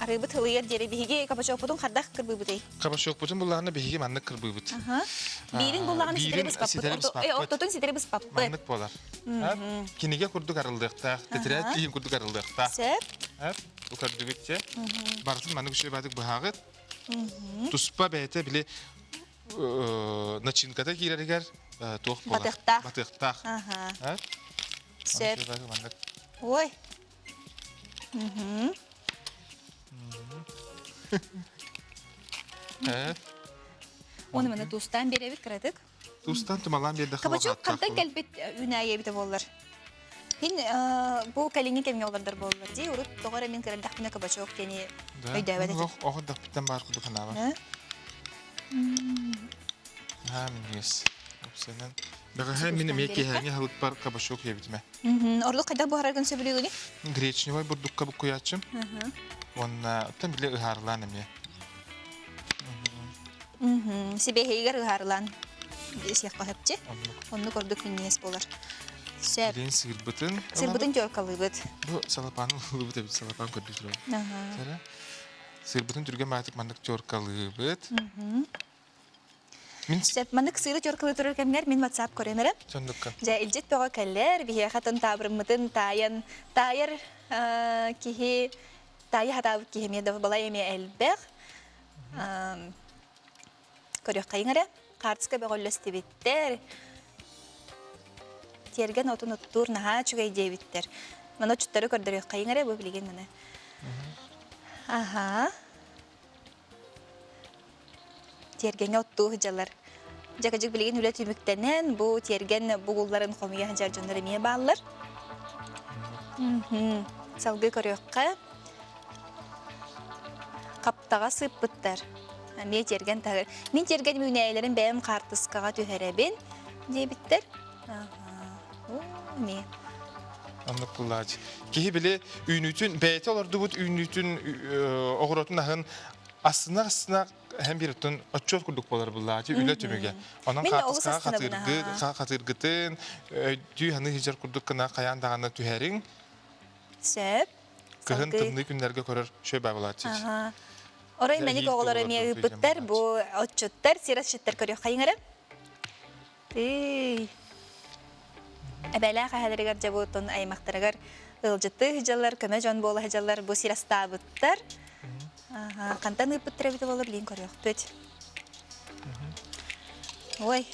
арыыбыт ылыйар диэри биһиги кабачокпутун хардах кырбыыбытый? Кабачокпутун буллаҕына биһиги маннык кырбыыбыт. Биирин буллаҕына ситэри быспаппыт. Ортотун ситэри быспаппыт. Маннык буолар. Кинигэ курдук арыллыахтаах, тетрадь киһин курдук арыллыахтаах. Сөп. Бу көрдүгүт Барытын маннык үчүгэй баатык быһааҕыт. Туспа бэйэтэ били начинката киирэригэр туох буолар? Батыахтаах. Батыахтаах. Сөп. Ой. Оны маны туустаан биэрэбит кыратык. Туустаан тумалаан биэрдэх Кабачок хантан кэлбит үүнээйи эбитэ буоллар. Хин бу кэлиҥҥи кэмҥэ олордор буоллар дии. Урут тоҕо эрэ мин кырырдахпына кабачок диэни өйдөөбөт этим. Оҕо дахпыттан баар курдук санаабар. Аа, минньигэс. Опсанан. Бэҕэһээ мин эмиэ киэһээҥҥи аһылыкпар кабачок иэбитимэ. Орлук хайдах буһараргын сөбүлүүгүнүй? Гречневай бурдукка буккуйааччым. Уонна оттон били ыһаарылаан эмиэ. Сибиэһэйигэр ыһаарылаан сиэххэ сөпчи. Оннук ордук минньигэс буолар. Сөп. Билин сыырбытын. Сыырбытын теркалыыбыт. Бу салапааны ыллыбыт эбит, салапаан көрдүү турабыт. Сыырбытын түргэн баатык маннык теркалыыбыт. Мин Сөп, маннык сыыры теркалыы турар кэмҥэр мин WhatsApp көрүөм эрэ. Соннукка. Дьэ, илдьит бөҕө кэллэр, биһиэхэ тын таабырыммытын таайан, таайар киһи, таайа хатаабыт киһи эмиэ да балай эмиэ элбэх. Көрүөххэйиҥ эрэ, хаартыска бөҕөллөстүбүттэр. Тиэргэн отун оттуур наһаа үчүгэй диэбиттэр. Маны отчуттары көрдөрүөххэйиҥ эрэ, бу билигин маны. Аха. Тиэргэҥҥэ оттуу сылдьаллар. Дьэ, кырдьык билигин үлэ түмүктэнэн, бу тиэргэн бугулларын хомуйа сылдьар дьоннор эмиэ бааллар. Салгыы көрүөххэ. Хаптаҕа сыппыттар. Эмиэ тиэргэн таһыгар. Мин тиэргэн үүнээйилэрин бэйэм хаартыскаҕа түһэрэбин. Диэбиттэр. Оо, Оннук буллаач. Киһи били үүнүүтүн, бэйэтэ олордубут үүнүүтүн оҕуротун аһын астына астына һэм биир оттон отчуот курдук буолар буллаачы үлэ түмүгэ. Онон хаартыскаҕа хатыыргыт, хатыыргытын өйдүү ханы хижер курдук гына хайаан даҕаны түһэриҥ. Сөп. Кыһын тымныы күннэргэ көрөр шөй баабылааччы. Орой мэник оҕолор эмиэ ыыппыттар, бу отчуттар, сир асчыттар көрүөххэйиҥ эрэ. Тыый. Эбэлээх эһэлэригэр дьэ бу аймахтарыгар ыалдьыттыы сылдьаллар, көмө дьон буола сылдьаллар, бу сир астаабыттар. Хантан ыыппыттар эбитэ буолар, билин көрүөхпүт. Ой.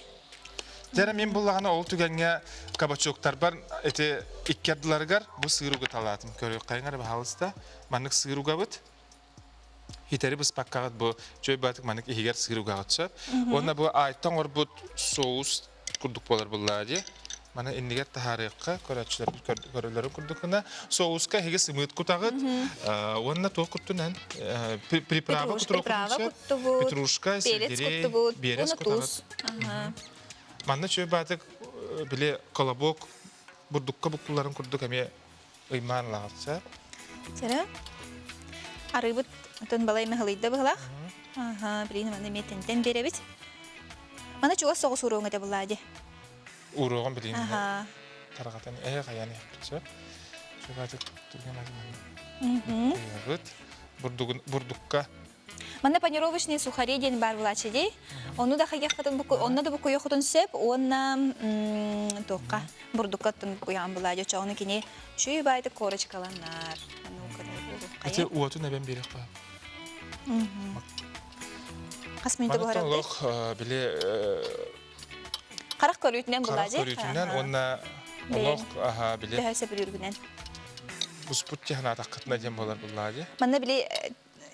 Дьэ мин буллаҕына ол түгэҥҥэ кабачоктарбар ити икки ардыларыгар бу сыыр угуталаатым. Көрүөххэйиҥ эрэ баһаалыста. Маннык сыыр угабыт. Хитэри быспаккаҕыт бу чөй баатык маннык иһигэр сыыр угаҕыт сөп. Уонна бу аайтан оҥорбут соус курдук буолар буллаа дии. Маны иннигэр таһаарыахха, көрөөччүлэрбит көрөллөрүн курдук гына. Соуска эһиги сымыыт кутаҕыт. Уонна туох куттунан? Приправа куттубут, петрушка, сельдерей, перец кутаҕыт. Манна чөй баатык били колобок бурдукка буккулларын курдук эмиэ ыймаан ылаҕыт Сэрэ. Арыыбыт отон балай мыһылыйда быһылаах. Аха, билигин маны эмиэ тэнтэн биэрэбит. Маны чугас соҕус уруоҥ этэ буллаа дии. Уруоҕун билигин тарҕатан ээ хайаан иһэппит сөп. Чугатык түргэн азыманы. Бурдугун бурдукка Манна панировочные сухари диэн баар булааччы дии. Ону да хайыаххытын бу онно да буккуйуоххутун сөп уонна туохха бурдукка оттон буккуйаҕын булаа дьэ оччоҕуна кини үчүгэй баайдык корочкаланар. Ити уотун эбэн биэриэх баа. Хас мүнүүтэ буһарар Олох били Харах көрүүтүнэн Харах булаа дии. көрүүтүнэн уонна олох аха били Төһө сөбүлүүргүнэн. буспут тиһанаатаххытына диэн буолар буллаа дии. Манна били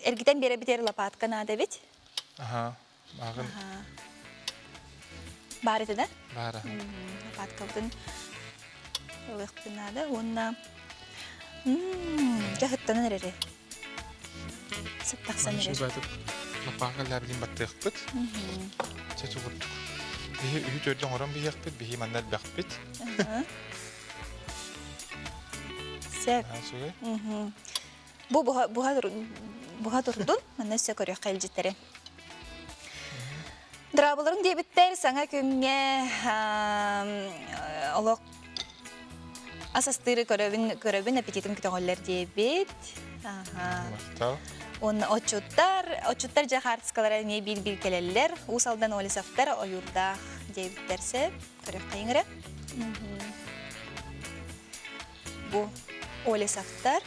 эргитэн биэрэбитигэр лопатка наада эбит. Аха, ааҕын. Баар этэ да? Баара. Лопаткабытын ылыахпытын наада уонна дьэ ыттанан эрэри. Сыттахсан эрэр. Лопака лэбилин баттыахпыт. Чэ чугурдук. Биһи үһү төрдө оҥорон биһиэхпит, биһи манна элбэхпит. Сөп. Бу буһа, буһа, буһа турдун, манна өссө көрүөххэ илдьиттэри. Драабыларын диэбиттэр саҥа күҥҥэ олох ас астыыры көрөбүн, көрөбүн аппетитым көтөҕөллөр диэбит. Махтал. Уонна отчуттар, отчуттар дьэ хаартыскалара эмиэ биир-биир кэлэллэр. Уус Алдан Олесовтар ойуурдаах диэбиттэр сөп. Көрүөххэйиҥ эрэ. Бу Олесовтар.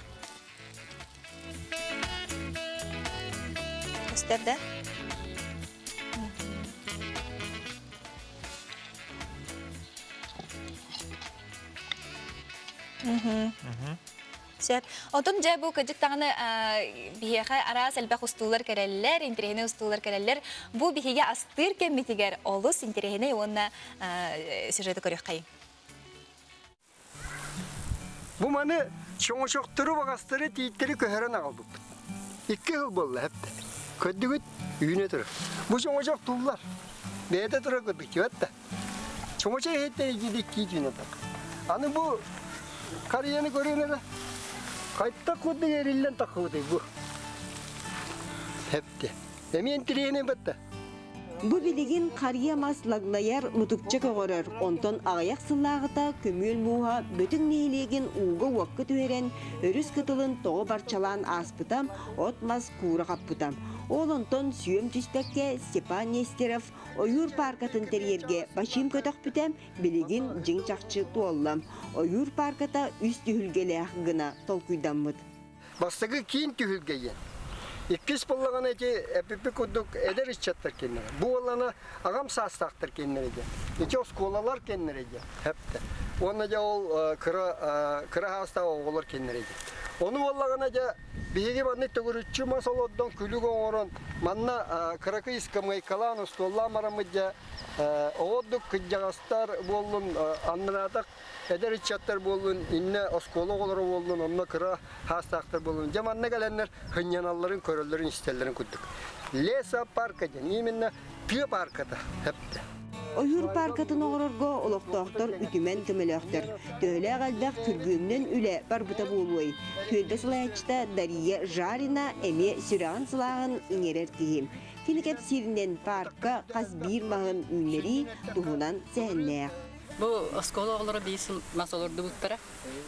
Көстөр да? Сөп. Отон дьэ бу кыдьык даҕаны биһиэхэ араас элбэх устуулар кэлэллэр, интэриэһинэй устуулар кэлэллэр. Бу биһиги астыыр кэммитигэр олус интэриэһинэй уонна сюжеты көрүөххэйиҥ. Бу маны чоҥочохтору, баҕастары, тииттэри көһөрөн аҕалбыппыт. Икки сыл буолла эптэ. Көрдүгүт, үүнэ турар. Бу чоҥочох туллар. Бэйэтэ турар курдук да. Чоҥочох иһиттэн икки киит үүнэ турар. Аны бу харыйаны көрүөн эрэ. Хайдах курдук эриллэн таххыбытый бу. Эптэ. Эмиэ интириэһинэй батта. Бу билигин харыйа мас лаглайар, мутукча көҕөрөр, онтон аҕыйах сыллааҕыта көмүөл мууһа Бөтүҥ нэһилиэгин ууга-уокка түһэрэн, өрүс кытылын тоҕо барчалаан ааспыта, от-мас куура хаппыта. Ол онтон сүөм түспэккэ Степан Нестеров ойуур пааркатын тэрийэргэ бачыым көтөхпүтэ, билигин дьиҥ-чахчы туолла. Ойуур паарката үс түһүлгэлээх гына толкуйдаммыт. Бастакы киин түһүлгэ диэн. Иккис буоллаҕына ити эпиппит курдук эдэр ыччаттар киэннэрэ. Бу буоллаҕына аҕам саастаахтар киэннэрэ диэн. Ити оскуолалар киэннэрэ диэн. Хэптэ. Уонна дьэ ол кыра кыра саастаах оҕолор киэннэрэ диэн. Ону буоллаҕына дьэ биһиги маннык төгүрүччү мас олордон күлүк оҥорон манна кыракый ыскамыайкалаан остуоллаан бараммыт дьэ оҕордук кырдьаҕастар буоллун анныраатах эдэр ыччаттар буоллун, иннэ оскуола оҕолоро буоллун, онно кыра хаастаахтар буоллун, дьэ манна кэлэннэр сынньаналларын, көрөллөрүн, истэллэрин курдук. Лесопарка диэн, именно тыа парката эптэ. Ойуур пааркатын оҥорорго олохтоохтор үтүмэн көмөлөөхтөр. Төһөлөөх элбэх күргүөмүнэн үлэ барбыта буолуой? Түөлбэ салайааччыта Дария Жарина эмиэ сүрэҕин сылааһын иҥэрэр киһи. Кини кэпсииринэн паарка хас биир маһын үүннэрии туһунан сэһэннээх. Бу оскуола оҕолоро биир сыл мас олордубуттара.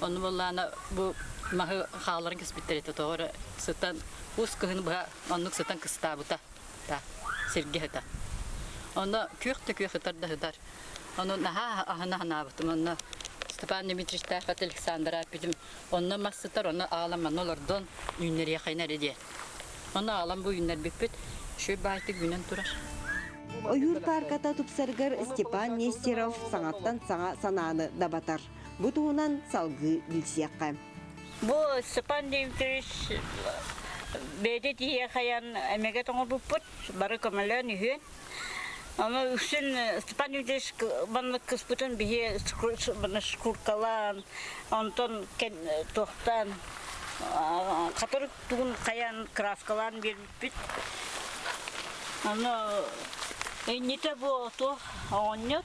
Онно буоллаана бу маһы хаалларан кэспиттэр этэ. Тоҕо эрэ сытан ус кыһын быһа оннук сытан кыстаабыта. Сиргэ сытар. Онно күөх да күөх ытар да сытар. Ону наһаа аһына санаабытым. Онно Степан Дмитриевичтаах Александра эппитим. Онно мас сытар, онно аалан манна олордон үүннэриэххин эрэ диэн. Онно аалан бу үүннэрбиппит үчүгэй баайтык үүнэн турар. Ойуур паарката тупсарыгар Степан Нестеров саҥаттан саҥа санааны дабатар. Бу туһунан салгыы билсиэххэ. Бу Степан Дмитриевич бэйэтэ тиийэ хайан эмэгэ тоҥорбуппут, бары көмөлөөн үһүөн. Ону үксүн Степан Дмитриевич маннык кыспытын биһи шкуркалаан, онтон туохтаан хатырык тугун хайан краскалаан биэрбиппит. Ону иннитэ бу туох оҕонньор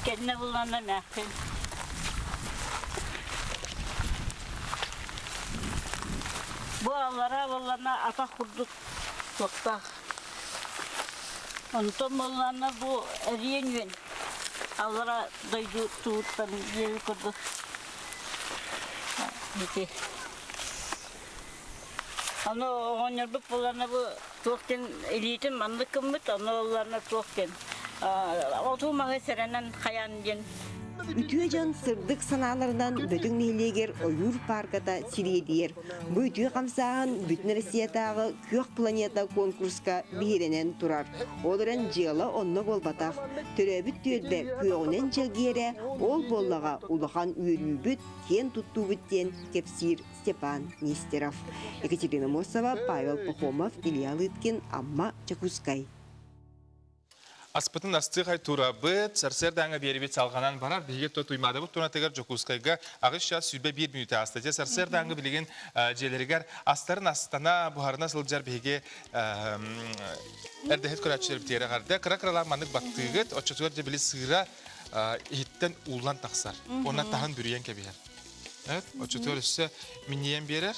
Кэннэ булланна эмээхсин. Бу аллараа буоллана атах курдук туохтаах. Онтон буоллана бу эриэн үөн аллара дойду тууттан диэби курдук ити. Аны оҕонньорбут буоллана бу туох диэн илиитин маннык гыммыт, ону ылларна туох диэн отуу маһы сэрэнэн хайаан диэн Үтүө дьон сырдык санааларынан Бөтүҥ нэһилиэгэр ойуур паарката сириэдийэр. Бу үтүө хамсааһын Бүтүн Россиятааҕы Күөх планета конкурска биһирэнэн турар. Ол эрэн дьыала онно буолбатах. Төрөөбүт түөлбэ күөҕүнэн чэлгийэрэ ол буоллаҕа улахан үөрүүбүт, киэн туттуубут диэн кэпсиир Степан Нестеров. Екатерина Мосова, Павел Пахомов, Илья Лыткин, Амма, Чекускай. Аспытын астыахай турабыт, сарсыардааҥы биэрибит салҕанан барар. Биһиги то Туймаадабыт туонатыгар Дьокуускайга аҕыс час 21 мүнүүтэ ааста. Дьэ сарсыардааҥы билигин дьиэлэригэр астарын астана, буһарына сылдьар биһиги эрдэһит көрөөччүлэрбитигэр эҕэрдэ. Кыра-кыралаан маннык баттыыгыт, оччотугар дьэ били сыыра иһиттэн ууллан тахсар. Уонна таһын бүрүйэн кэбиһэр. Evet, оччотугар өссө минньийэн биэрэр.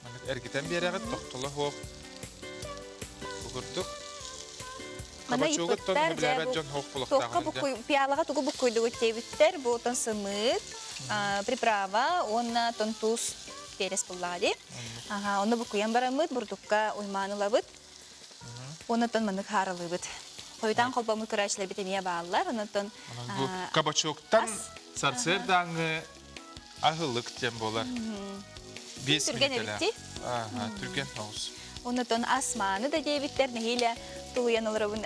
Маннык эргитэн биэрэҕит, тохтоло суох. Бу курдук. Кабачогут тон билээбэт дьон хоох Туохха булуохтааҕын пиалаҕа тугу буккуйдугут диэбиттэр. Бу отон сымыыт, приправа уонна тон туус перец буллаҕа дии. Аха, онно буккуйан бараммыт, бурдукка уймаан ылабыт. Оннуттан маннык хааралыыбыт. Хойутаан холбоммут көрөөччүлэрбит эмиэ бааллар. Оннуттан Бу кабачоктан сарсыардааҥы аһылык диэн буолар. Биэс Түргэн мүнүүтэлээх. эбит Ааха, түргэн соҕус. Оннуттан ас мааны да диэбиттэр, нэһиилэ тулуйан олоробун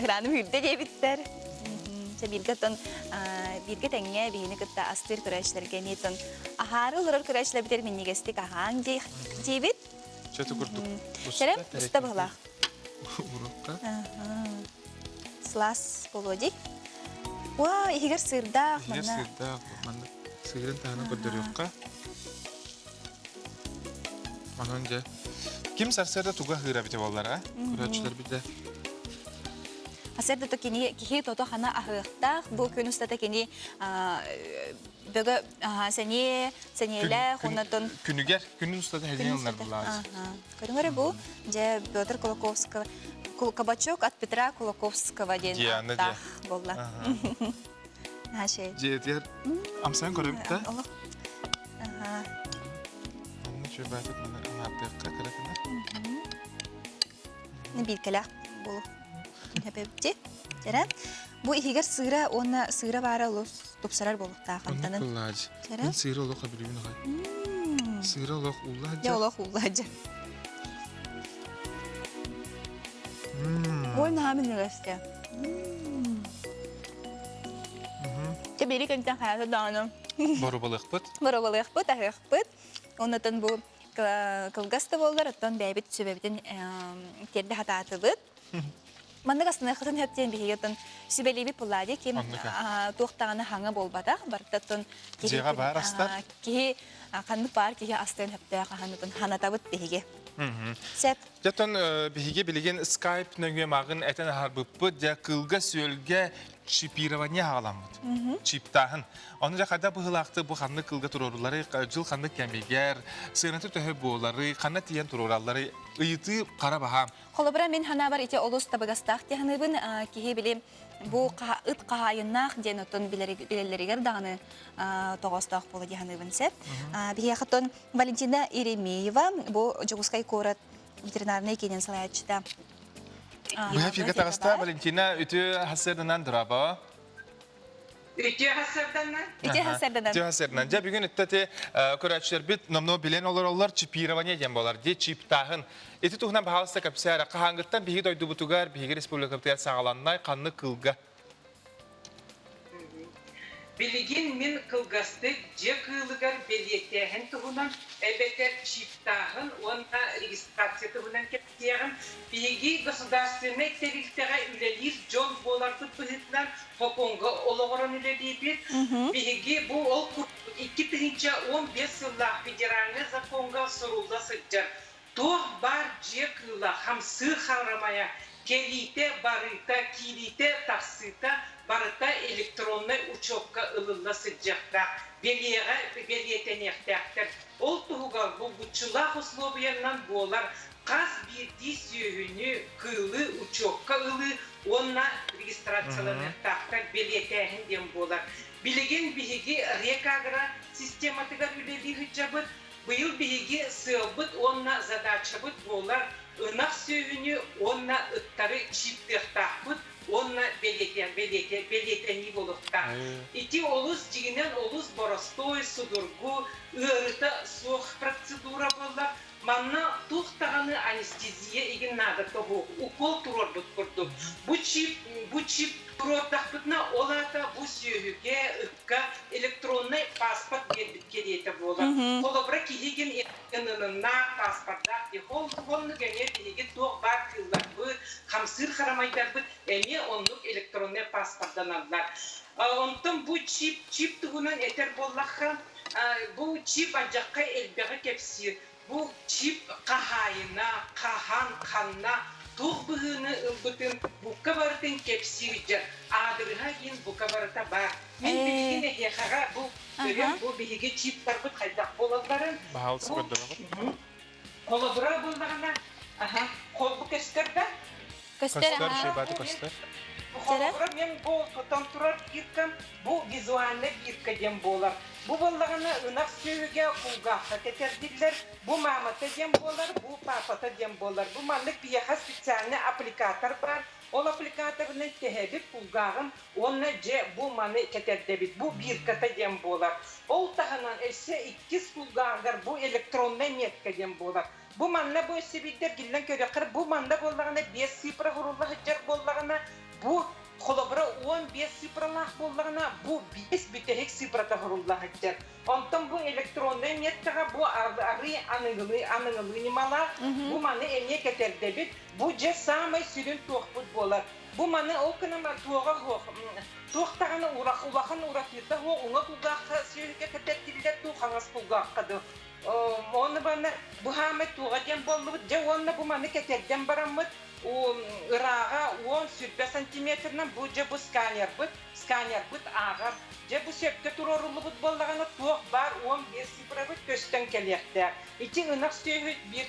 ыраным үрдэ диэбиттэр. Чэ бииргэ оттон бииргэ тэҥҥэ биһини кытта астыыр көрөөччүлэргэ эмиэ оттон аһаары олорор көрөөччүлэрбитигэр минньигэстик аһааҥ диэбит. Чөтө курдук. Кэрэ уста быһылаах. Урукка. Сылаас болуо Уа, иһигэр сыырдаах Иһигэр манна. сыырдаах манна сыырын таһынан көрдөрүөххэ. Онон дьэ ким сарсыарда туга аһыыра эбитэ буоллар, а? Көрөөччүлэр бите. Сарсыарда кини киһи тото хана аһыахтаах. Бу күн устата кини бөгө сэниэ сэниэлээх оннотон күнүгэр күнүн устата хэлиэн ылынар булаас. Көрүҥ эрэ бу дьэ Петр Кулаковского Кабачок от Петра Кулаковского диэн ааттаах буолла. Наша. Дьиэтигэр амсайан көрөбүт да. Олох. Аха. Онно чөбөтүк маны аҥаардыахха кыра-кына. Бииркэлээх буолу. Хэпэбити. Дьэрэ. Бу иһигэр сыыра уонна сыыра баара олус тупсарар буолуохтаах амтанын. Оннук Мин сыыра олох өбүлүүбүн аҕай. Сыыра олох уулла Дьэ олох уулла Ой, наһаа минньигэстэ. Дьэ бири күнтэн хайата даҕаны. Боруобалыахпыт. Боруобалыахпыт, аһыахпыт. Оннотон бу кылгас да буоллар, оттон бэйэбит сүбэбитин тиэрдэ хатаатыбыт. Маннык астыныаххытын сөп диэн биһиги оттон сүбэлиибит буллаа дии ким туох даҕаны хаҥа буолбатах барыта оттон Дьиэҕэ баар астар. киһи Ханнык баар киһи астыан сөптөөх аһанытын ханатабыт биһиги. Сеп. Дьэтон биһиги билигин Skype нөҥүө мағын этэн аһарбыппыт дьэ кылга-сүөлгэ чипирование хаҕаламмыт. Чиптааһын. Ону дьэ хайда быһыылаахты бу ханнык кылга туруорулары, дьыл ханнык кэмигэр, сыаната төһө буолары, ханна тиийэн туруораллары ыйытыы хара баһаам. Холобура, мин санаабар ити олус табыгастаах дии киһи били бу ыт хаһаайыннаах диэн оттон билэллэригэр даҕаны тоҕоостоох буола дии саныыбын сөп. Биһиэхэ оттон Валентина Еремеева бу Дьокуускай куорат ветеринарнай киинин салайааччыта. Быһа эфиргэ таҕыста Валентина үтүө хасыарданан дурабо. Үтүө хасыарданан. Үтүө хасыарданан. Үтүө хасыарданан. Дьэ бүгүн үттэ көрөөччүлэрбит номнуо билэн олороллор чипирование диэн буолар. Дии чиптааһын. Ити туһунан баһаалыста кэпсээр. Хаһааҥҥыттан биһиги дойдубутугар, биһиги республикабытыгар саҕаланнай, ханнык кылга? Билигин мин кылгастык дьиэ кыылыгар бэлиэтээһин туһунан эбэтэр чиптааһын уонна регистрация туһунан кэпсиэҕим. Биһиги государственнай тэрилтэҕэ үлэлиир дьон буоларбыт быһыытынан Хоконга олоҕуран үлэлиибит. Биһиги бу ол курдук 2015 сыллаах федеральнай законҥа сурулла сылдьар Туох баар дьиэ кыыла хамсыыр харамайа, кэлиитэ, барыыта, киириитэ-тахсыыта барыта электроннай учуокка ылылла сылдьыахтаах, бэлиэҕэ бэлиэтэниэхтээхтэр. Ол туһугар булгуччулаах услуобуйаннан буолар хас биирдии сүөһүнү, кыылы учуокка ылыы уонна регистрацияланыахтаахтар бэлиэтээһин диэн буолар. Билигин биһиги РЕКАГРА систематыгар үлэлии сылдьабыт. Быйыл биһиги сыалбыт уонна задачабыт буолар ынах сүөһүнү уонна ыттары чиптыахтаахпыт уонна бэлиэтэнии буолуохтаах. Ити олус дьиҥинэн олус боростуой, судургу, ыарыыта суох процедура буолла. Манна туох даҕаны анестезия игин наадата суох, укол туруорбут курдук. Бу чип, бу чип туруордахпытына, ол аата бу сүөһүгэ, ыкка электроннай паспорт биэрбит кэриэтэ буолар. Холобура, киһигин ыныннаах, паспордаах дии. Оннук эмиэ биһиги туох баар кыылларбыт, хамсыыр харамайдарбыт эмиэ оннук электроннай паспорданаллар. Онтон бу чип, чип туһунан этэр буоллахха, бу чип алдьархай элбэҕи кэпсиир. Бу чип хаһаайына, хаһан, ханна, туох быһыыны ылбытын бука барытын кэпсиир дьэ. Аадырыһа иһин бука барыта баар. Мин билигин эһиэхэҕэ бу көрүөм, бу биһиги чиптарбыт хайдах буолалларын. Баһаалыста Бу көрдөрөҕүт. холобура буоллаҕына, аха, холбу көстөр да? Көстөр, Көстөр, аха. шибаты көстөр. Холобура, мен бу тутан турар биркам бу визуальный бирка диэн буолар. Бу буоллаҕына ынах сүөһүгэ кулгаахха кэтэрдиллэр, бу маамата диэн буолар, бу папата диэн буолар. Бу маннык биһиэхэ специальный аппликатор баар. Ол аппликаторынан тэһэбит кулгааҕын уонна дьэ бу маны кэтэрдэбит. Бу бирката диэн буолар. Ол таһынан өссө иккис кулгааҕыгар бу электронная метка диэн буолар. Бу манна бу өссө биирдэ эргиллэн көрүөххэ, бу манна буоллаҕына биэс цифра уһурулла сылдьар буоллаҕына, бу холобура 15 цифралаах буоллаҕына, бу биэс бүтэһик цифрата уһурулла сылдьар. Онтон бу электроннай меткаҕа бу арыы аныгылыы аныгылыы ньымалаах, бу маны эмиэ кэтэрдэбит. Бу дьэ саамай сүрүн туохпут буолар. Бу маны ол гынан туоҕа суох, туох даҕаны улахан уратыта суох, уҥа кулгаахха сүөһүгэ кэтэрдиллэр дуу, хаҥас кулгаахха дуу. Уонна баны бу хаамай туоҕа диэн буоллубут. Дьэ уонна бу маны кэтэрдэн бараммыт ырааҕа 10-20 сантиметрынан бу дьэ бу сканербыт, сканербыт ааҕар. Дьэ бу сөпкө туруоруллубут буоллаҕына туох баар 15 цифрабыт көстөн кэлиэхтээх. Ити ынах сүөһү биир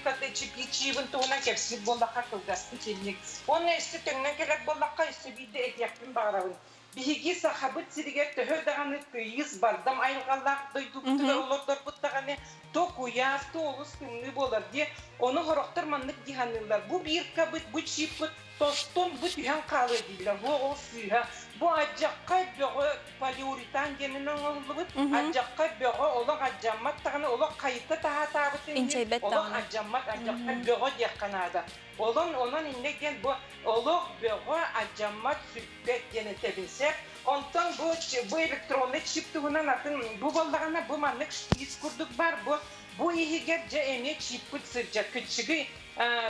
чиибин туһунан кэпсиир буоллахха кылгастык инник. Уонна өссө төҥнөн кэлэр буоллахха өссө биирдэ этиэхпин баҕарабын. Биһиги Сахабыт сиригэр төһө даҕаны тыйыс, бардам айылҕалаах дойдубутугар олордорбут даҕаны, то куйаас, то олус тымныы буолар диye, ону сорохтор маннык дии саныыллар. Бу биркабыт, бу чиппыт тостон бу түһэн хаалыа дииллэр. Бу ол сыыһа. Бу алдьархай бөҕө полиуретан диэнинэн оҥоһуллубут. Алдьархай бөҕө олох алдьаммат даҕаны, олох хайыта таһаатаабытын иһин олох алдьаммат, алдьархай бөҕө диэххэ наада. Олон онон иннэ диэн бу олох бөҕө алдьаммат сүппэт диэн этэбин сөп. Онтон бу бу электронный чип туһунан атын бу буоллаҕына бу маннык шприц курдук бар бу. Бу иһигэр дьэ эмиэ чиппыт сылдьар. Кыччыгый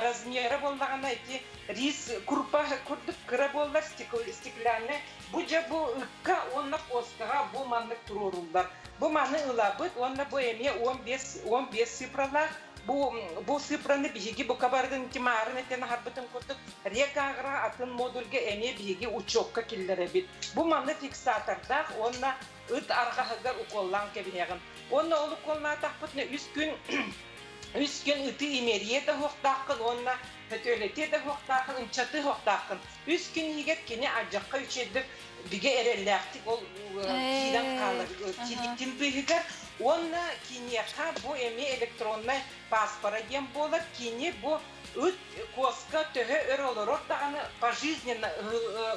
размера буоллаҕына ити рис крупа курдук кыра буоллар стеклянный. Бу дьэ бу ыкка уонна куоскаҕа бу маннык туруоруллар. Бу маны ылабыт уонна бу эмиэ 15 15 цифралаах бу бу цифраны биһиги бука барытын тимаарын этэн аһарбытын курдук рекагра атын модульга эмиэ биһиги учетка киллэрэбит. Бу манны фиксатордаах уонна ыт арҕаһыгар уколлаан кэбиһэҕин. Уонна ол уколлаатахпытына үс күн үс күн ыты имэрийэ да уһуохтааххын уонна хөтүөлэтиэ да уһуохтааххын, ынчатыы уһуохтааххын. Үс күн иһигэр кини алдьархай үчүгэйдик бигэ эрэллээхтик ол киирэн хаалар тириитин быыһыгар уонна киниэхэ бу эмиэ электроннай пааспара диэн буолар. Кини бу ыт куоска төһө өр олорор даҕаны пожизненно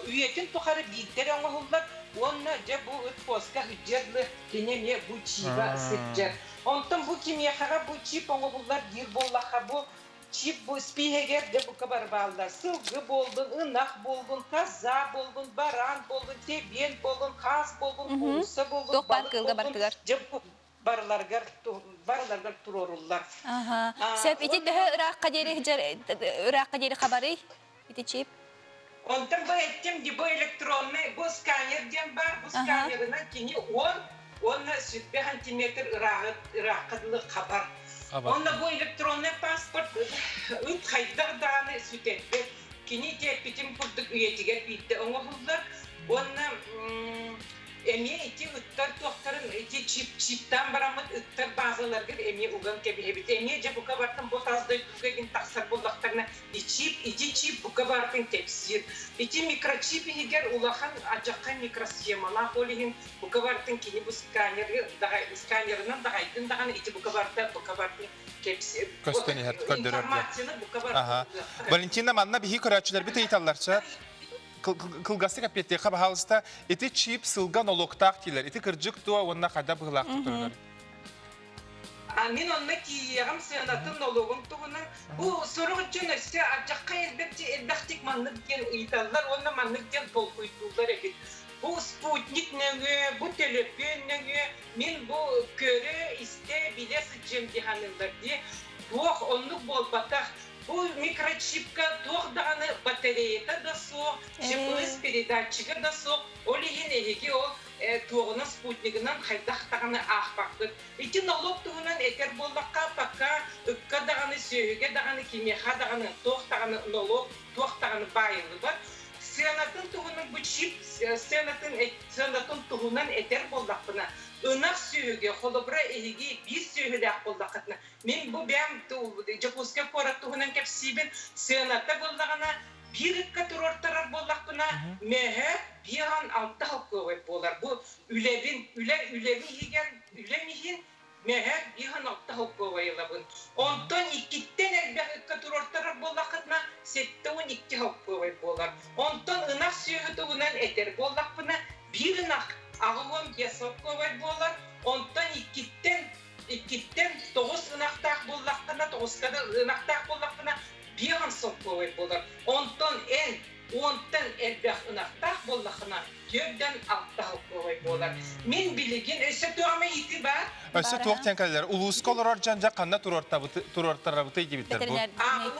үйэтин тухары биирдэ эрэ оҥоһуллар уонна дьэ бу ыт куоска сылдьыар дылы кини эмиэ бу чиба сылдьар. Онтон бу кимиэхэҕэ бу чип оҥоһуллар диир буоллахха бу чип бу спиһэгэр дьэ бука бары бааллар. Сылгы буоллун, ынах буоллун, коза буоллун, баран буоллун, тэбиэн буоллун, хаас буоллун, куурусса буоллун, Туох баар балык кыылга буоллун, бартыгар. дьэ бу барыларыгар барыларыгар туруоруллар. Аха. Сөп ити төһө ыраахха диэри ыраахха диэри хабарый? Ити чип. Онтон бу эттим ди бу электронный бу сканер диэн баар бу сканерынан кини 10 уонна 100 сантиметр ырааҕы ыраахха дылы хабар. Онно бу электронный паспорт ыт хайдах даҕаны сүтэрбэт. Кини тиэппитин курдук үйэтигэр биирдэ оҥоһуллар. Уонна Эмиэ ити ыттар туохтарын ити чип чиптаан бараммыт ыттар базаларгар эмиэ уган кэбиһэбит. Эмиэ дьэ бука бартын бу тас дойдуга игин тахсар буоллахтарына и чип, ити чип бука бартын кэпсиир. Ити микрочип иһигэр улахан адьахха микросхемалаах ол иһин бука бартын кини бу сканеры сканерынан даҕайдын даҕаны ити бука барта бука бартын кэпсиир. Көстөн иһэр, көрдөрөр. Информацияны бука бартын. Валентина манна биһи көрөөччүлэрбит ыйыталларча кылгастык эппиэттиэххэ баһаалыста ити чип сылга нолуоктаах диилэр ити кырдьык дуо уонна хайдах быһыылаахтык төлөнөр Мин онно тиийиэҕим сыанатын нолуогун туһунан бу сорох дьон өссө ардьахха элбэхтик маннык диэн ыйыталлар уонна маннык диэн толкуйдууллар эбит. Бу спутник нөҥүө, бу төлөпүөн нөҥүө мин бу көрө, истэ, билэ сылдьыам дии саныыллар дии. Туох оннук буолбатах. Бу микрочипка туох даҕаны батареята да суох, GPS передатчига да суох, ол иһин эһиги ол туоҕунан спутнигынан хайдах даҕаны аахпаккыт. Ити нолуок туһунан этэр буоллахха, пока ыкка даҕаны, сүөһүгэ даҕаны, кимиэхэ даҕаны туох даҕаны нолуок, туох даҕаны баайыллыбат. Сыанатын туһунан бу чип сыанатын, сыанатын туһунан этэр буоллахпына, ынах сүөһүгэ, холобура, эһиги биир сүөһүлээх буоллаххытына, Мин бу бэйэм Дьокуускай куорат туһунан кэпсиибин. Сыаната буоллаҕына, биир ыкка туруортарар буоллахпына, мөһө 56 холкуобай буолар. Бу үлэбин, үлэ үлэм иһигэр, үлэм иһин мөһө 56 холкуобай ылабын. Онтон иккиттэн элбэх ыкка туруортарар буоллаххытына, 72 холкуобай буолар. Онтон ынах сүөһү туһунан этэр буоллахпына, биир ынах 85 холкуобай буолар. Онтон иккиттэн иккиттэн тоҕус ынахтаах буоллаххына, тоҕуска да ынахтаах буоллаххына, биэҕин солкуобай буолар. Онтон эн уонтан элбэх ынахтаах буоллаххына, түөрдэн алта солкуобай буолар. Мин билигин өссө туох эмэ ыйытыы баар? Өссө туох диэн кэллэр? Улууска олорор дьон дьэ ханна туруортарабытый диэбиттэр бу.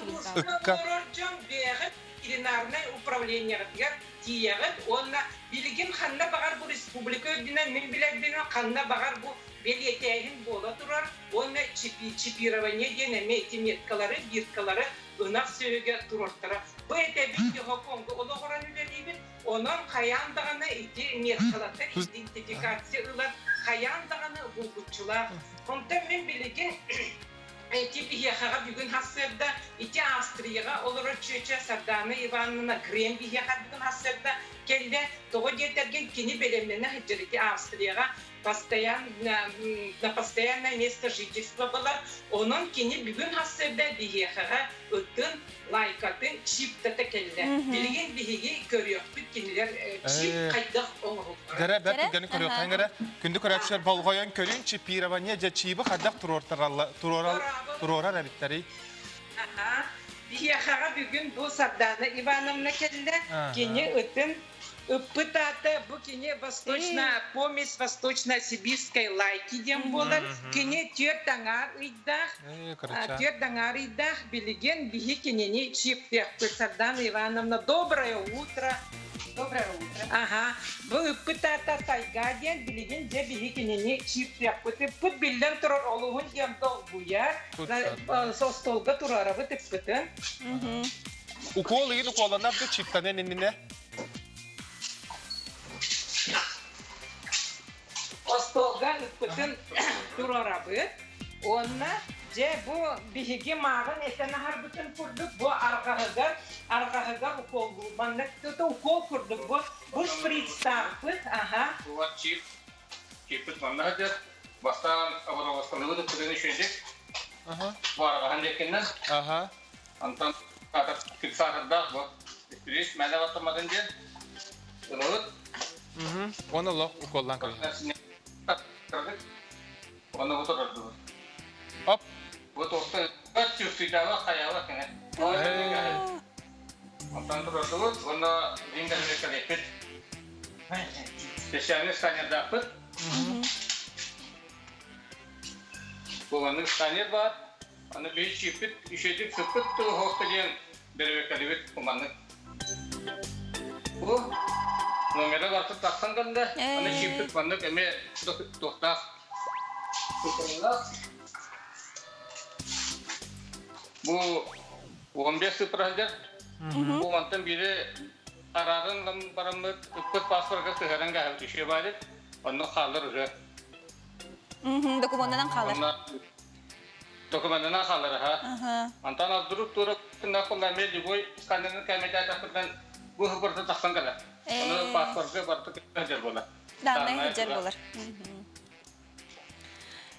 Улууска олорор дьон бэйэҕит ветеринарнай управлениеҕытыгар тиийэҕит уонна билигин ханна баҕар бу республика үрдүнэн мин билэрбинэн ханна баҕар бу бэлиэтээһин буола турар уонна чипирование диэн эмиэ ити меткалары, биркалары ынах сүөһүгэ туруортара. Бу этэбит Конго олоҕуран үлэлиибит. Онон хайаан даҕаны ити меткалартан идентификация ылар хайаан даҕаны булгуччулаах. Онтон мин билигин ити биһиэхэҕэ бүгүн сарсыарда ити Австрияҕа олорор чүөчэ Сардаана Ивановна Грем биһиэхэ бүгүн сарсыарда кэллэ. Тоҕо диэтэргин кини бэлэмнэнэ сылдьар ити Австрияҕа постоянно на постоянное место жительства была. Онон кини бүгүн сарсыарда биһиэхэҕэ ытын, лайкатын, чиптата кэллэ. Билигин биһиги көрүөхпүт кинилэр чип хайдах оҥоһуллар. Дэрэ бэрт түргэни көрүөххэ эрэ. Күндү көрөөччүлэр болҕойон көрүн чипирование дьэ чиби хайдах туруорар эбиттэрий? Биһиэхэҕэ бүгүн бу Сардаана Ивановна кэллэ. Кини ытын. Ыппыт аата бу кини восточная помесь восточно-сибирской лайки диэн буолар. Кини түөрт аҥаар ыйдаах, түөрт аҥаар ыйдаах билигин биһи кинини чиптиэхпит. Сардана Ивановна, доброе утро. Доброе утро. Ага. Бу ыппыт аата Тайга диэн билигин дьэ биһи кинини чиптиэхпит. Ыппыт биллэн турар олуһун диэн долгуйар. Остуолга турарабыт ыппытын. Укол игин уколанар да чиптанен иннинэ. Остуолга ыппытын туруорабыт. Уонна дьэ бу биһиги мааҕын этэн аһарбытын курдук бу арҕаһыгар арҕаһыгар уколлуур манна укол курдук бу бу шприцтаахпыт аха Бу чип чиппит манна сылдьар. Бастаан оборудованиелыбыт ыппытын үчүгэйдик. Бу арҕаһын диэкиннэн. Онтон фиксатордаах бу испирис мээнэ баттамматын диэн ылабыт. Оны олох уколлаан көрүҥ. Оны бу турардыбыт. Оп. Бу туохта чувствуйтаала хайаала кene. Онтон турардыбыт, уонна вингерге кэлэппит. Специальный сканердаахпыт. Бу маннык сканер баар. Аны биһи чииппит үчүгэйдик сыппыт тылы диэн бэрэбиэркэлибит куманнык. Бу номера барыта тахсан кэллэ. Аны чииппит маннык эмиэ туохтаах цифрлаах. Бу 15 цифра сылдьар. Бу мантан биири арааран бараммыт ыппыт паспорга сыһыаран кээһэбит үчүгэй баайдык. Онно хаалар уже. Докумуоннанан хаалар. Документынан хаалар аха. Антон Абдурук тура күннээх эмиэ любой сканерын кэмэтээтэхпитинэн бу барыта тахсан кэлэр. Ону паспорга барыта сылдьар буолар. Дааннай сылдьар буолар.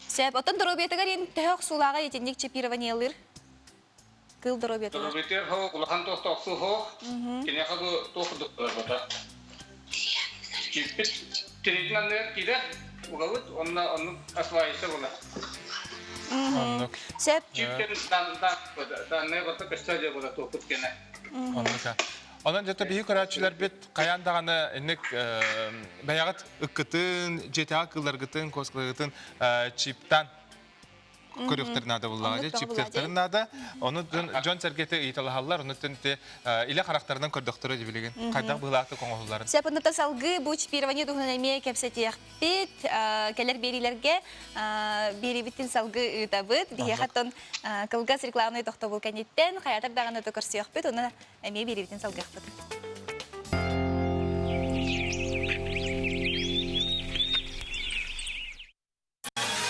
Сөп, оттон доруобуйатыгар ин төһө охсуулааҕа итинник чипированиелыыр? Кыыл доруобуйатыгар. Доруобуйатыгар хоо улахан туох охсуу хоох. Киниэхэ бу туох курдук буолар бота. Чиппит тириитин анныгар киирэр, угабыт, онно оннук осваивается буолар. Оннук. Сөп. Чиптен данные барыта көстө дьэ буолар туохпут кэнэ. Оннук. Онон дьэ биһи көрөөччүлэрбит хайаан даҕаны инник бэйэҕит ыккытын, дьиэтээҕи кыылларгытын, куоскаларгытын чиптан көрүөхтэрин наада буллаҕа дьэ чиптиэхтэрин наада ону дьон сэргэтэ ыйыталаһаллар ону төнтө илэ харахтарынан көрдөхтөрө дии билигин хайдах быһыылаахтык оҥоһулларын Сөп оннута салгыы бу чипирование туһунан эмиэ кэпсэтиэхпит кэлэр биэриилэргэ биэриибитин салгыы ыытабыт биһиэхэ оттон кылгас рекламнай тохтобул кэнниттэн хайатар даҕаны көрсүөхпүт уонна эмиэ биэриибитин салгыахпыт.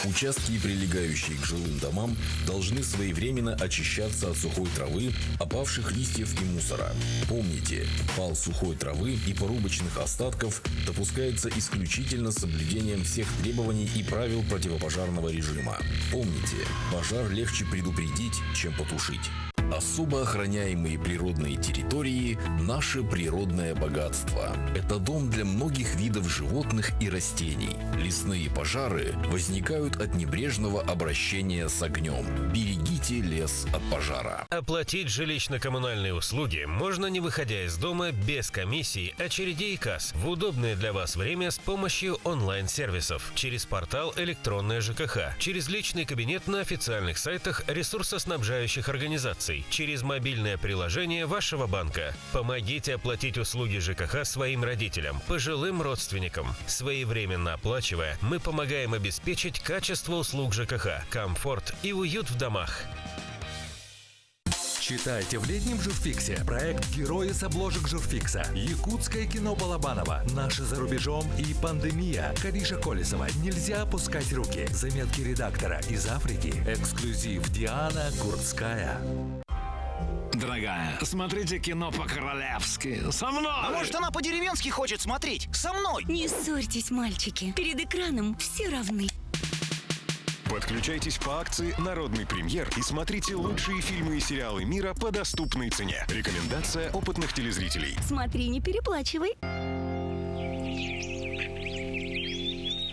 Участки, прилегающие к жилым домам, должны своевременно очищаться от сухой травы, опавших листьев и мусора. Помните, пал сухой травы и порубочных остатков допускается исключительно с соблюдением всех требований и правил противопожарного режима. Помните, пожар легче предупредить, чем потушить. Особо охраняемые природные территории – наше природное богатство. Это дом для многих видов животных и растений. Лесные пожары возникают от небрежного обращения с огнем. Берегите лес от пожара. Оплатить жилищно-коммунальные услуги можно не выходя из дома без комиссий, очередей и касс в удобное для вас время с помощью онлайн-сервисов через портал «Электронная ЖКХ», через личный кабинет на официальных сайтах ресурсоснабжающих организаций, через мобильное приложение вашего банка. Помогите оплатить услуги ЖКХ своим родителям, пожилым родственникам. Своевременно оплачивая, мы помогаем обеспечить качество услуг ЖКХ, комфорт и уют в домах. Читайте в летнем журфиксе проект «Герои с обложек журфикса», Якутское кино Балабанова, «Наши за рубежом» и «Пандемия», Кариша Колесова, «Нельзя опускать руки», заметки редактора из Африки, эксклюзив Диана Курцкая. Дорогая, смотрите кино по-королевски. Со мной! А может, она по-деревенски хочет смотреть? Со мной! Не ссорьтесь, мальчики. Перед экраном все равны. Подключайтесь по акции «Народный премьер» и смотрите лучшие фильмы и сериалы мира по доступной цене. Рекомендация опытных телезрителей. Смотри, не переплачивай.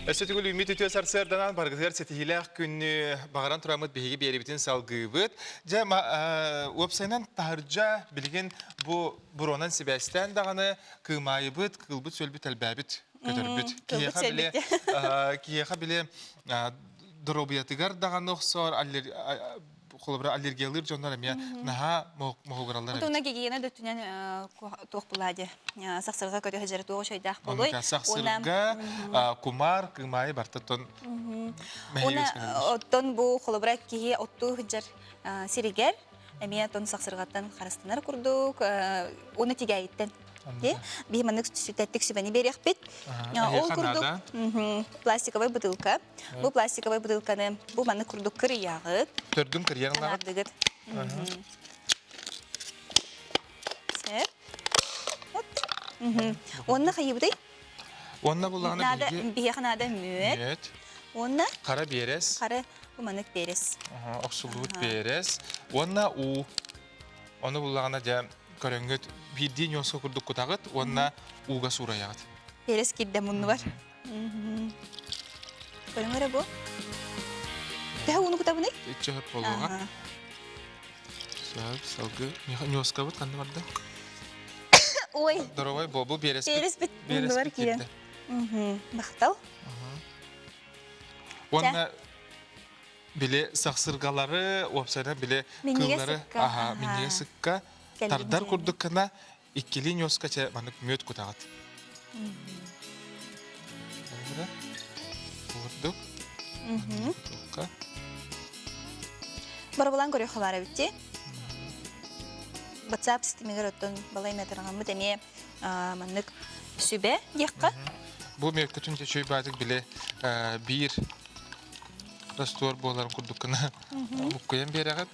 Өссө түгүл үүммүт үтүө сарсыарданан баргытыгар ситиһиилээх күнү баҕаран тураммыт биһиги биэрибитин салгыыбыт. Дьэ, уопсайынан таһырдьа билигин бу буруонан сибээстээн даҕаны кыымаайыбыт, кыылбыт-сүөлбүт элбээбит, көтөрбүт. Киһиэхэ били, киһиэхэ били доруобуйатыгар даҕаны охсор, холобура аллергиялыыр дьоннор эмиэ наһаа моһугураллар эбит. Отуна гигиена дөттүнэн туох булаа дии. Сахсырга көтө сылдьар туох үчүгэйдээх буолуой. Сахсырга кумаар, кыымаайы бартаттан Уна оттон бу холобура киһи оттуу сылдьар сиригэр эмиэ тон сахсыргаттан харыстанар курдук уна тигээйиттэн Биһи маннык сүтэттик сүбэни биэриэхпит. Ол курдук пластиковай бутылка. Бу пластиковай бутылканы бу маннык курдук кырыйаҕыт. Төрдүн кырыйан ылаҕыт. Анаардыгыт. Сеп. Вот. Уонна хайыбытай? Уонна буллаҕына биһиги биһиэхэ наада мүөт. Мүөт. Уонна хара биэрэс. Хара бу маннык биэрэс. Охсуллубут биэрэс. Уонна уу. Ону буллаҕына дьэ көрөҥҥүт биирдии ньуоска курдук кутаҕыт уонна ууга суурайаҕыт. Биэрэс киирдэ муннубар. Көрүҥ эрэ бу. Төһө ууну кутабыный? Иччэ хөп буолуоҕа. Сөп, салгы. Ньуоскабыт ханна барда? Ой. Здоровай бу биэрэспит. Биэрэспит муннубар киирэн. Махтал. Уонна били сахсыргалары, уопсайынан били кыыллары, аха, минньигэ сыкка тардар курдук гына иккилии ньуоска чэ маннык мүөт кутаҕыт. Курдук. Боробулаан көрүөххэ баар эбит дии. WhatsApp ситимигэр оттон балай метрҕаммыт эмиэ маннык сүбэ диэххэ. Бу мүөккүтүн чөчүй баатык били биир раствор буоларын курдук гына буккуйан биэрэҕит.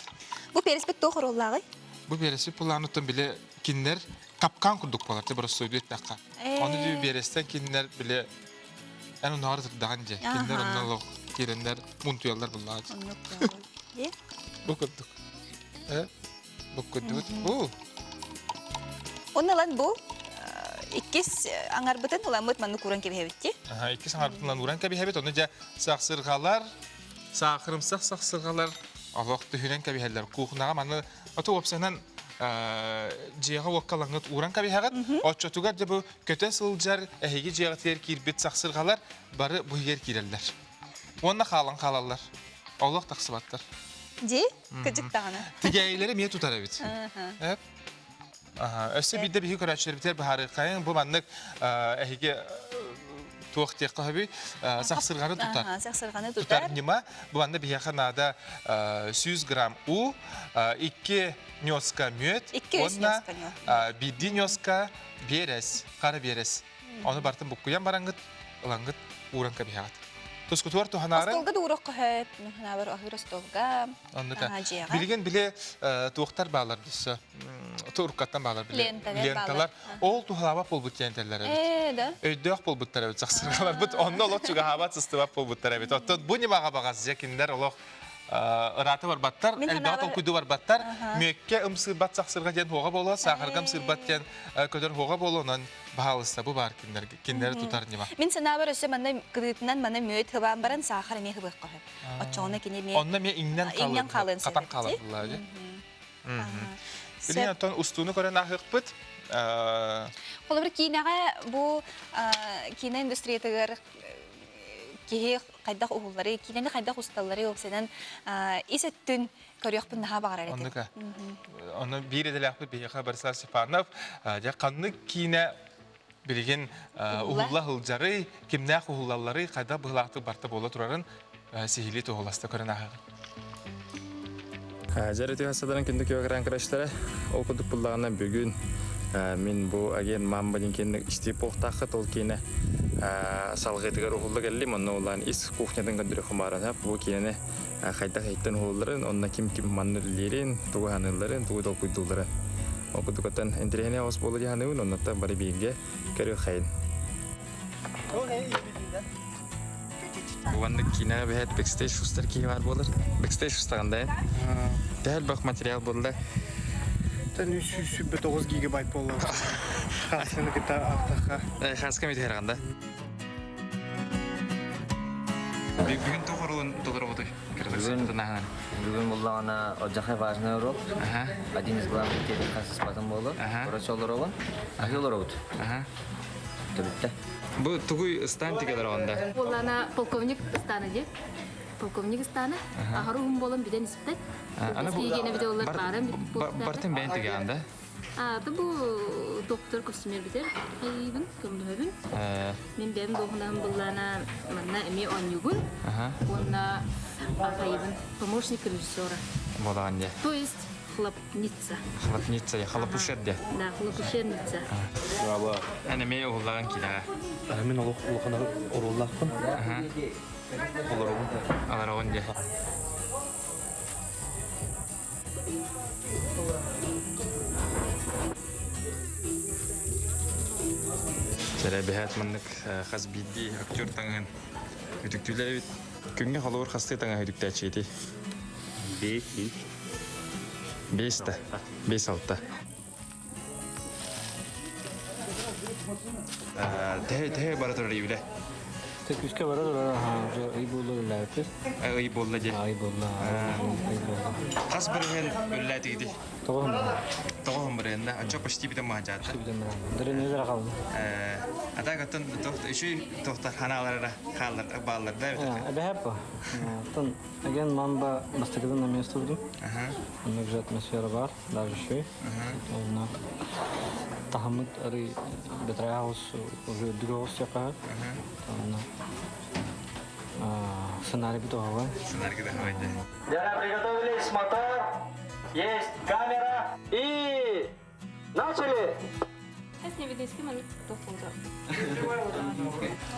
Бу переспит туох оруоллааҕый? Бу переспит былаануттан били кинилэр капкан курдук буолар, те боростуойду эттэххэ. Ону дүү биэрэстэн кинилэр били эн онноҕор ытырдаҕын дьэ. Кинилэр онно олох киирэннэр мунтуйаллар буллаҕа. Оннук дии. Бу курдук. Э, бу курдук. Бу. Онно ылан бу иккис аҥарбытын ыламмыт маннык ууран кэбиһэбит дии. Аха, иккис аҥарбытын ылан ууран кэбиһэбит. Ону дьэ сахсырҕалар, саахырымсах сахсырҕалар олох түһүнэн кэбиһэллэр. Кухняҕа маны ото уопсайынан дьиэҕэ-уокка лаҥыт ууран кэбиһэҕит. Оччотугар дьэ бу көтө сылдьар эһиги дьиэҕитигэр киирбит сахсырҕалар бары бу иһигэр киирэллэр. Уонна хаалан хаалаллар. Олох тахсыбаттар. Дии, кыдьык даҕаны. Тигээйилэри эмиэ тутар эбит. Өссө биирдэ биһиги көрөөччүлэрбитигэр быһаарыаххайыҥ бу маннык эһиги туох диэххэ сөбүй сахсырҕаны тутар. Сахсырҕаны тутар. Тутар ньыма. Бу манна биһиэхэ наада 100 грамм уу, 2 ньуоска мүөт уонна биирдии ньуоска биэрэс, хара биэрэс. Ону барытын буккуйан бараҥҥыт, ылаҥҥыт ууран кэбиһэҕит. Тускутугар туһанаары... Остуолга да уурахха сөп, наһаабар аһыыр остуолга, Оннука. Билигин били туохтар баалар дессе, туркаттан баалар били. Ленталар. Ол туһалаабат буолбут диэнтэллэр эбит. Ээ, да. Өйдөөх буолбуттар эбит сахсыргаларбыт. Онно олох чугаһаабат, сыстыбат буолбуттар эбит. Оттон бу ньымаҕа баҕас дьэ кинилэр олох ыраата барбаттар, элбэҕи толкуйду барбаттар. Мүөккэ ымсыырбат сахсырга диэн хуоҕа буолуо, саахарга ымсыырбат диэн көтөр хуоҕа буолуо, онон баһаалыста бу баар кинилэр кинилэри тутар ньыма. Мин санаабар өссө манна кырыытынан манна мүөт хыбаан баран саахар эмиэ хыбыахха сөп. Оччоҕуна кини эмиэ Онно эмиэ иҥнэн иҥнэн хаалыан хатан хаалар буоллаҕа дии. Билигин оттон устууну көрөн ааһыахпыт. Холобур киинэҕэ бу киинэ индустриятыгар киһи хайдах уһуллары, киинэни хайдах усталлары уопсайынан ис өттүн көрүөхпүн наһаа баҕарар этим. Оннука. Ону биир идэлээхпит биһиэхэ Борислав Степанов дьэ ханнык киинэ билигин уһулла сылдьарый, кимнээх уһуллалларый, хайдах быһыылаахтык барта буола турарын сиһилии туһуласта көрөн ааһаҕын. Дьэ үтүө садаран күндү күөгэрэн көрөчтөрө. Ол курдук буллаҕына бүгүн мин бу агент мамба диэн киэнник истии буолуохтааххыт ол киинэ салҕыытыгар уһулла кэллим. Онно улаан ис кухнятын көрдөрүөххүн бааран бу киинэни хайдах иһиттэн уһулларын, онно ким ким манна үлэлиирин, тугу саныылларын, тугу толкуйдуулларын. Ол курдук оттон интэриэһинэй оҕус буолла дии саныыбын, оннуттан бары бииргэ көрүөххэйин. Уонна киинэҕэ бэһэт бэкстейдж устар киһи баар буолар. Бэкстейдж устаҕын да Төһө элбэх материал буолла? Тэн 329 гигабайт буолла. Хасканы кытта ахтахха. Хаска митиһэрҕин да? Бүгүн туох оруолун толоробутуй? Бүгүн, бүгүн буллаҕына одьахай важный урок. Один из главных тем хасыспатын буолу. Короче, олоробун. Аһыы олоробут. Төбүттэ. Бу тугуй ыстаан тигэлэр онда? Буоллана полковник ыстаана диye. Полковник ыстаана. Ахары уһун болон биден испет. Ана бу Киигене видеолар бааран бартын бэйэн тигээн А, бу доктор костюмер битер айыбын, көмөлөһөбүн. Мен бэйэм дуоһунаһым буллаана манна эмиэ оонньуубун. Уонна айыбын помощник режиссера. Буолаҕын дьэ. То есть хлопница. Хлопница, я хлопушер дьэ. Да, хлопушерница. Эн эмиэ уһуллаҕын киилэҕэ. Мин олох улахан оруоллаахпын. Олоробун. Олороҕун дьэ. Сэрэ маннык хас биирдии актер таҥаһын үтүктүүлэр эбит. Күҥҥэ холобур хастыы таҥаһы үтүктээччигитий? Бес. Бес да? Бес алта. Тэһэ тэһэ бара турар үлэ. Күүскэ бара турар ый буолла үллээбиппит. Ый буолла дии. Ый буолла. Ый буолла. Хас бырыһын үллээтигити? Тоҕуһун Тоҕуһун бырыһын да. Оччо почти бүтэн маһаджаата. Почти бүтэн баран. Дырын өз рахалын. Ата каттан тохта үчүй тохта ханааларара хааллар бааллар да эбит. Эбэһэп бу. Тон аген мамба бастакыдан на место будем. Оннук же атмосфера бар, даже еще. Онно таһыммыт арый бэтэрээ уже үрдүк оҕус диэххэ Онно сценарийбыт оһоҕой. Сценарийгыт оһоҕой дии. Дьэ, приготовились, мотор, есть камера и начали!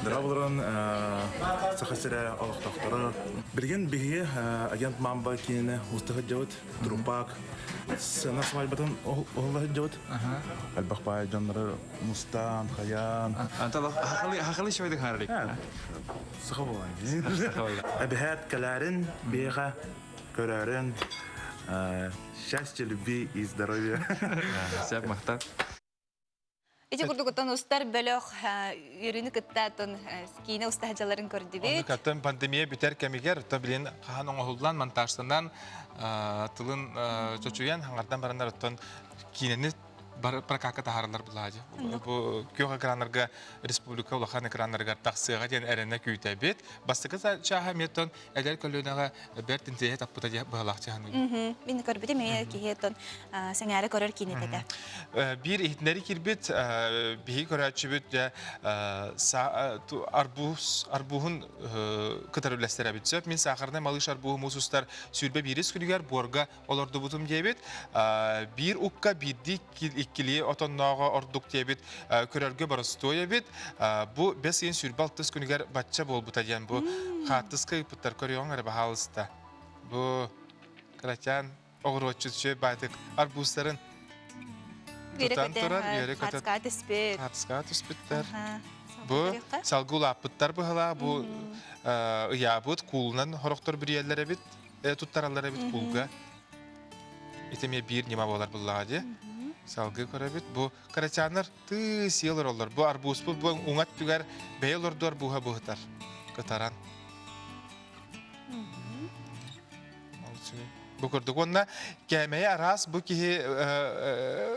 Дорабыларын Саха сирэ олохтоохторо. Билигин биһиги агент Мамба киинэ уста сылдьабыт. Трупак сцена свадьбатын уһулла сылдьабыт. Элбэх баай дьоннору мустаан, хайаан. Хахалы шойдык харарик. Саха буолан. Эбэһээт кэлээрин, биэхэ көрөөрүн счастья, любви и здоровья. Сөп махтал. Ити курдук оттон устар бөлөх үөрүүнү кытта оттон киинэ устаһадьаларын көрдүбүт. Оттон пандемия бүтэр кэмигэр оттон билин хаһан оҥоһуллан, монтажтанан тылын чочуйан хаҥардан бараннар оттон киинэни прокакка таһаараллар булаадьы. Бу күөх экраннарга республика улахан экраннарыгар тахсыаҕа диэн эрэнэ күүтэбит. Бастакы чааһа эмиэ эдэр көлүөнэҕэ бэрт интэриэһи таппыта диэн быһалаах чаһаныгын. Мин көрбүтүм эмиэ киһи оттон сэҥээрэ көрөр киинэтэ Биир иһитиннэри киирбит биһиги көрөөччүбүт арбуз арбуһун кытары үллэстэр сөп. Мин сахарнай малыш арбуһу муус устар 21 күнүгэр буорга олордубутум диэбит. Биир укка биирдии иккилии отоннооҕо ордук диэбит. Көрөргө боростуой эбит. Бу бэс ыйын 26 күнүгэр бачча буолбута диэн бу хааттыска ыыппыттар көрүөҕүҥ эрэ баһаалыста. Бу кырачаан оҕуруотчут үчүгэй баайтык арбузтарын тутан турар, үөрэ көтө түспүт. Хаатыскаҕа түспүттэр. Бу салгы улааппыттар быһалаа, бу ыйаабыт куулунан хорохтор бүрүйэллэр эбит. Туттараллар эбит куулга. Ити эмиэ биир ньыма буолар буллаҕа дии. Салгыы көрөбүт. Бу кырачааннар тыы сиэл олороллор. Бу арбузпут бу уҥат түгэр бэйэ олорду арбуһа быһытар. Кытаран. Бу курдук. Уонна кээмэйэ араас бу киһи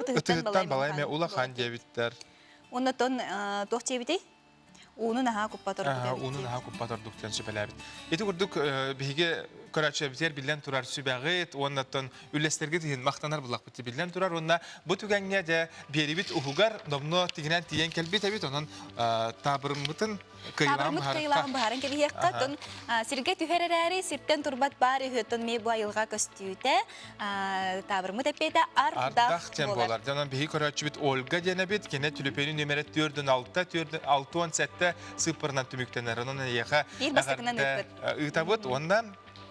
ытыһыттан балай эмэ улахан диэбиттэр. Уонна тон туох диэбитий? Ууну наһаа куппат ордук эбит. Ууну наһаа куппат ордук диэн сүбэлээбит. Ити курдук биһиги көрөөччүбүтүгэр биллэн турар сүбэҕит уонна оттон үллэстэргит иһин махтанар буллахпыт биллэн турар уонна бу түгэҥҥэ дьэ биэрибит уһугар номнуо тигинэн тиийэн кэлбит эбит онон таабырыммытын кыайыылааҕын кыайыылааҕын быһааран кэбиһиэххэ тон сиргэ түһэр эрээри сиртэн турбат баар үһү оттон эмиэ бу айылҕа көстүүтэ таабырыммыт эппиэтэ ардах диэн буолар. Дьонон биһи көрөөччүбүт Ольга диэн эбит. Кини түлүпүөнү нүмерэ 4 6 67 сыыппарынан түмүктэнэр. Онон эйиэхэ Биир бастакынан ыыппыт. ыытабыт. Уонна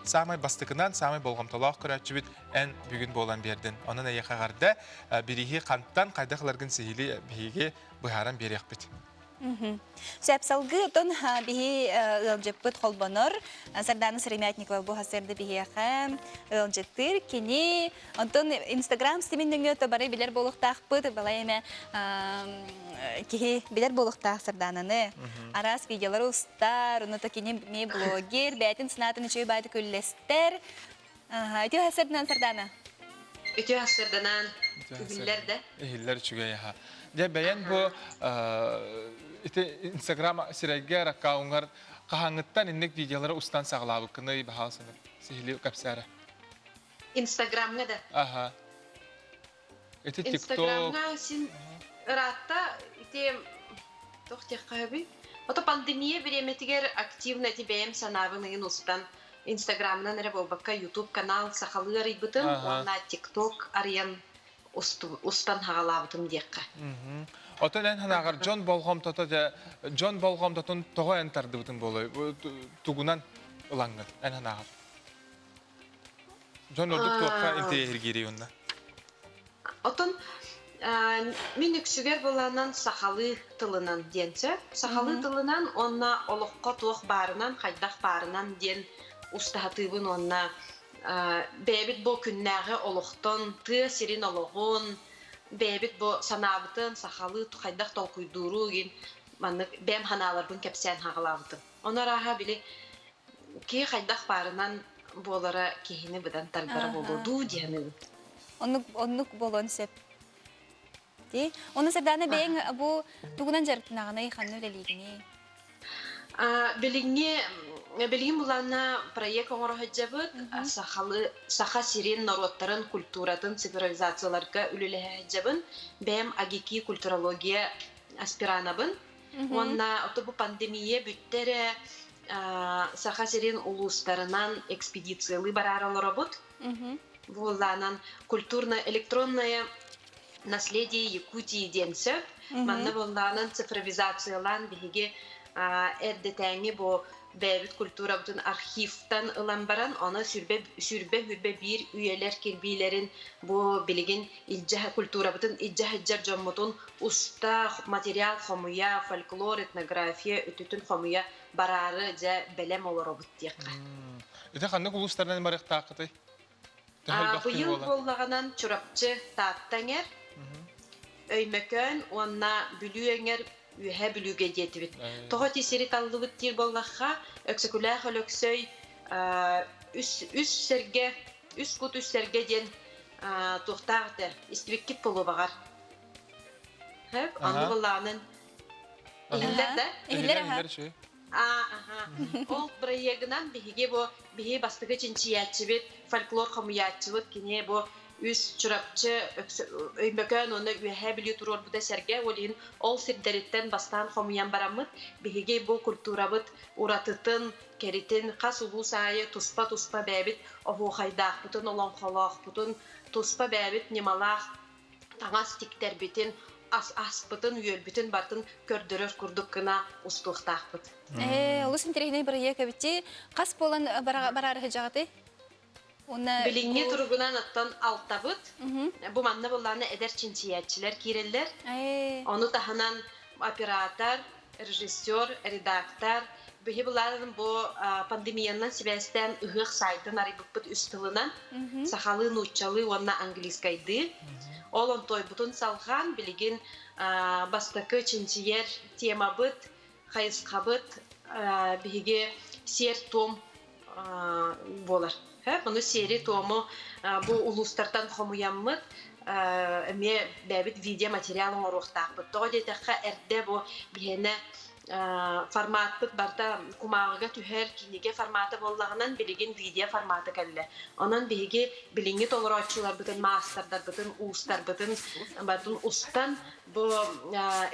самай бастакынан, самай болҕомтолоох көрөөччүбүт эн бүгүн буолан биэрдин. Онон эйиэхэ эҕэрдэ. Бирииһи хантан, хайдах ыларгын сиһилии биһиги быһааран биэриэхпит. Сөп салгыы отон биһи ыалдьыппыт холбонор Сардана Сыромятникова бу хасырды биһиэхэ ыалдьыттыыр кини онтон Инстаграм ситимин нөҥүө то бары билэр буолуохтаахпыт балай эмэ киһи билэр буолуохтаах Сардананы араас видеолары устар ону то кини ми блогер бэйэтин санаатын үчүгэй баайдык үллэстэр Үтүө хасырданан Сардана Үтүө хасырданан үһүллэр да Иһиллэр үчүгэй аха. Дьэ бэйэн бу ити Инстаграм сирэйгэр аккауҥҥар хаһааҥҥыттан инник видеолары устан саҕалаабыккыный баһаалысаны сиһилии кэпсээрэ. Инстаграмҥа да. Аха. Ити ТикТок. Инстаграмҥа син ыраатта ити туох диэххэ сөбүй? Ото пандемия бириэмэтигэр активно ити бэйэм санаабын ыйын устан Инстаграмынан эрэ буолбакка YouTube канал сахалыы арыйбытым уонна TikTok арыйан устан хаҕалаабытым диэххэ. Отон эн санааҕар дьон болҕомтото дьэ дьон болҕомтотун тоҕо эн тардыбытын буолуой? Тугунан ылаҥҥыт эн санааҕар? Дьон ордук туохха интэриэһиргиирий уонна? Отон мин үксүгэр былаанан сахалыы тылынан диэн сөп. Сахалыы тылынан уонна олоххо туох баарынан, хайдах баарынан диэн устаһатыыбын уонна бэйэбит бу күннээҕи олохтон, тыа сирин олоҕун, бэйэбит бу санаабытын сахалыы хайдах толкуйдууру игин маннык бэйэм санааларбын кэпсээн хаҕалаабытым. Ону арааһа били киһи хайдах баарынан буолара киһини быдан тардара буолуо дуу диэн Оннук оннук буолуон сөп. Ти Оны Сардаана бэйэҥ бу тугунан дьарыктанаҕыный, ханна үлэлиигиний? Билиҥҥи билигин булаанна проект оҥоро сылдьабыт. Сахалы Саха сирин норуоттарын культуратын цифровизацияларга үлэлэһэ сылдьабын. Бэйэм АГИКИ культурология аспиранабын. Уонна ото бу пандемия бүттэ эрэ Саха сирин улуустарынан экспедициялыы бараары олоробут. Буоллаанан культурно-электронное наследие Якутии диэн сөп. Манна буоллаанан цифровизациялаан биһиги эрдэтээҥи бу бэйэбит культурабытын архивтан ылан баран, ону сүрбэ сүрбэ биир үйэлэр кирбиилэрин бу билигин илдьэ культурабытын илдьэ сылдьар дьоммутун уста материал хомуйа, фольклор, этнография өттүтүн хомуйа бараары дьэ бэлэм олоробут диэххэ. Ити ханнык улуустарынан барыахтааххытый? Төһө элбэх киһи Быйыл буолан? буоллаҕынан Чурапчы, Таатта эҥэр, Өймөкөөн уонна Бүлүү эҥэр Үөһээ Бүлүүгэ диэтибит. Тоҕо ити сири таллыбыт диир буоллахха, Өксөкүлээх Өлөксөй үс, үс сэргэ, үс кут үс сэргэ диэн туохтаах этэ, истибиккит буолуо баҕар. Хөп, онну буоллаҕынан иһиллэр да? Иһиллэр аха. Аха. Ол бырайыагынан биһиги бу биһи бастакы чинчийээччибит, фольклор хомуйааччыбыт кини бу үс Чурапчы, Өймөкөөн уонна Үөһээ Бүлүү туруорбута сэргэ, ол иһин ол сирдэриттэн бастаан хомуйан бараммыт, биһиги бу культурабыт уратытын, кэритин хас улуус аайы туспа-туспа бэйэбит оһуохайдаахпытын, олоҥхолоохпутун, туспа бэйэбит ньымалаах таҥас тиктэрбитин, ас аспытын, үөлбүтүн барытын көрдөрөр курдук гына устуохтаахпыт. Ээ, олус интэриэһинэй бырайыак эбит. Хас буолан бараары сылдьаҕытый? Уонна Билиҥҥи туругунан оттон алтабыт. Бу манна буоллаҕына эдэр чинчийээччилэр киирэллэр. Ону таһынан оператор, режиссер, редактор. Биһи былаанын бу пандемиянан сибээстээн ыһыах сайтын арыйбыппыт үс тылынан. Сахалыы, нууччалыы уонна английскайдыы. Ол онтуойбутун салҕаан билигин бастакы чинчийэр темабыт, хайысхабыт биһиги сиэр-туом буолар. Ону сиэри-туому бу улуустартан хомуйаммыт эмиэ бэйэбит видеоматериал оҥоруохтаахпыт. Тоҕо диэтэххэ, эрдэ бу биһиэнэ форматпыт барыта кумааҕыга түһэр кинигэ формата буоллаҕынан, билигин видео формата кэллэ. Онон биһиги билиҥҥи толорооччуларбытын, маастардарбытын, уустарбытын барытын устан бу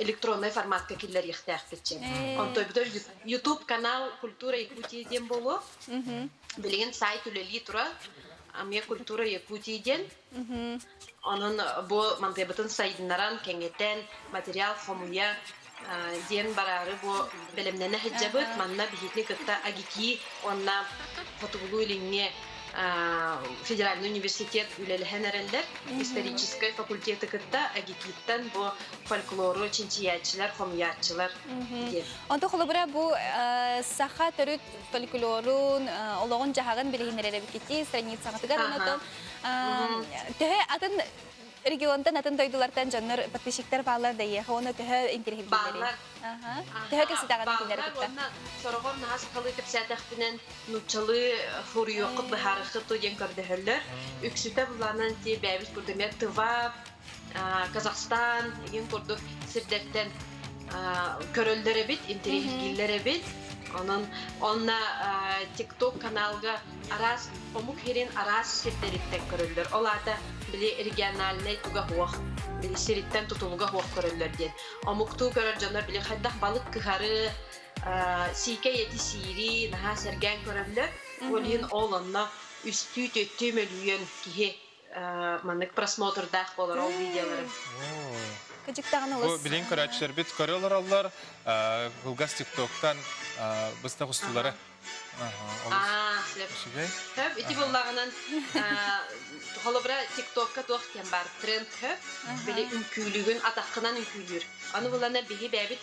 электроннай форматка киллэриэхтээхпит дьэ. Онтойбутар YouTube канал Культура Якутии диэн буолуо. Билигин сайт үлэлии турар. Амия Культура Якутии диэн. Онон бу мантыйбытын сайыннаран, кэҥэтэн, материал хомуйа диэн бараары бу бэлэмнэнэ сылдьабыт. Манна биһигини кытта АГИКИ уонна Хотугулуу-Илиҥҥи федеральный университет үлэлэһэн эрэллэр. Историческай факультеты кытта АГИКИттан бу фольклору чинчийээччилэр, хомуйааччылар диэн. Онто холобура бу саха төрүт фольклорун, олоҕун-дьаһаҕын билиһиннэрэр эбиккити страницаҕытыгар онотон төһө атын регионтан атын дойдулартан дьоннор подписчиктар бааллар да иэхэ уонна төһө интириэһиргииллэрий? Бааллар. Төһө кэпсэтэҕин кинилэри Бааллар кытта? уонна сороҕор наһаа сахалыы кэпсээтэхпинэн нууччалыы суруйуоххут быһаарыаххыт дуо диэн көрдөһөллөр. Үксүтэ былаанан ти бэйэбит курдук эмиэ Тыва, Казахстан игин курдук сирдэртэн көрөллөр эбит, интэриэһиргииллэр эбит. Онон онно TikTok каналга араас омук сирин араас сирдэриттэн көрөллөр. Ол аата били региональнай туга суох, били сириттэн тутулуга суох көрөллөр диэн. Омуктуу көрөр дьоннор били хайдах балык кыһары, сиикэй эти сиири наһаа сэргээн көрөллөр. Ол иһин ол онно үстүү-түөртүү мөлүйүөн киһи маннык просмотрдаах буолар ол видеоларым. Кыдьыктаҕын Бу олус. билин көрөөччүлэрбит көрө олороллор, кылгас тиктоктан быстах устуулары. Аа, сөп. Үчүгэй. Хөп, ити буоллаҕынан холобура тиктокка туох диэн баар тренд хөп, били үҥкүүлүгүн атаххынан үҥкүүлүүр. Аны булана биһи бэйэбит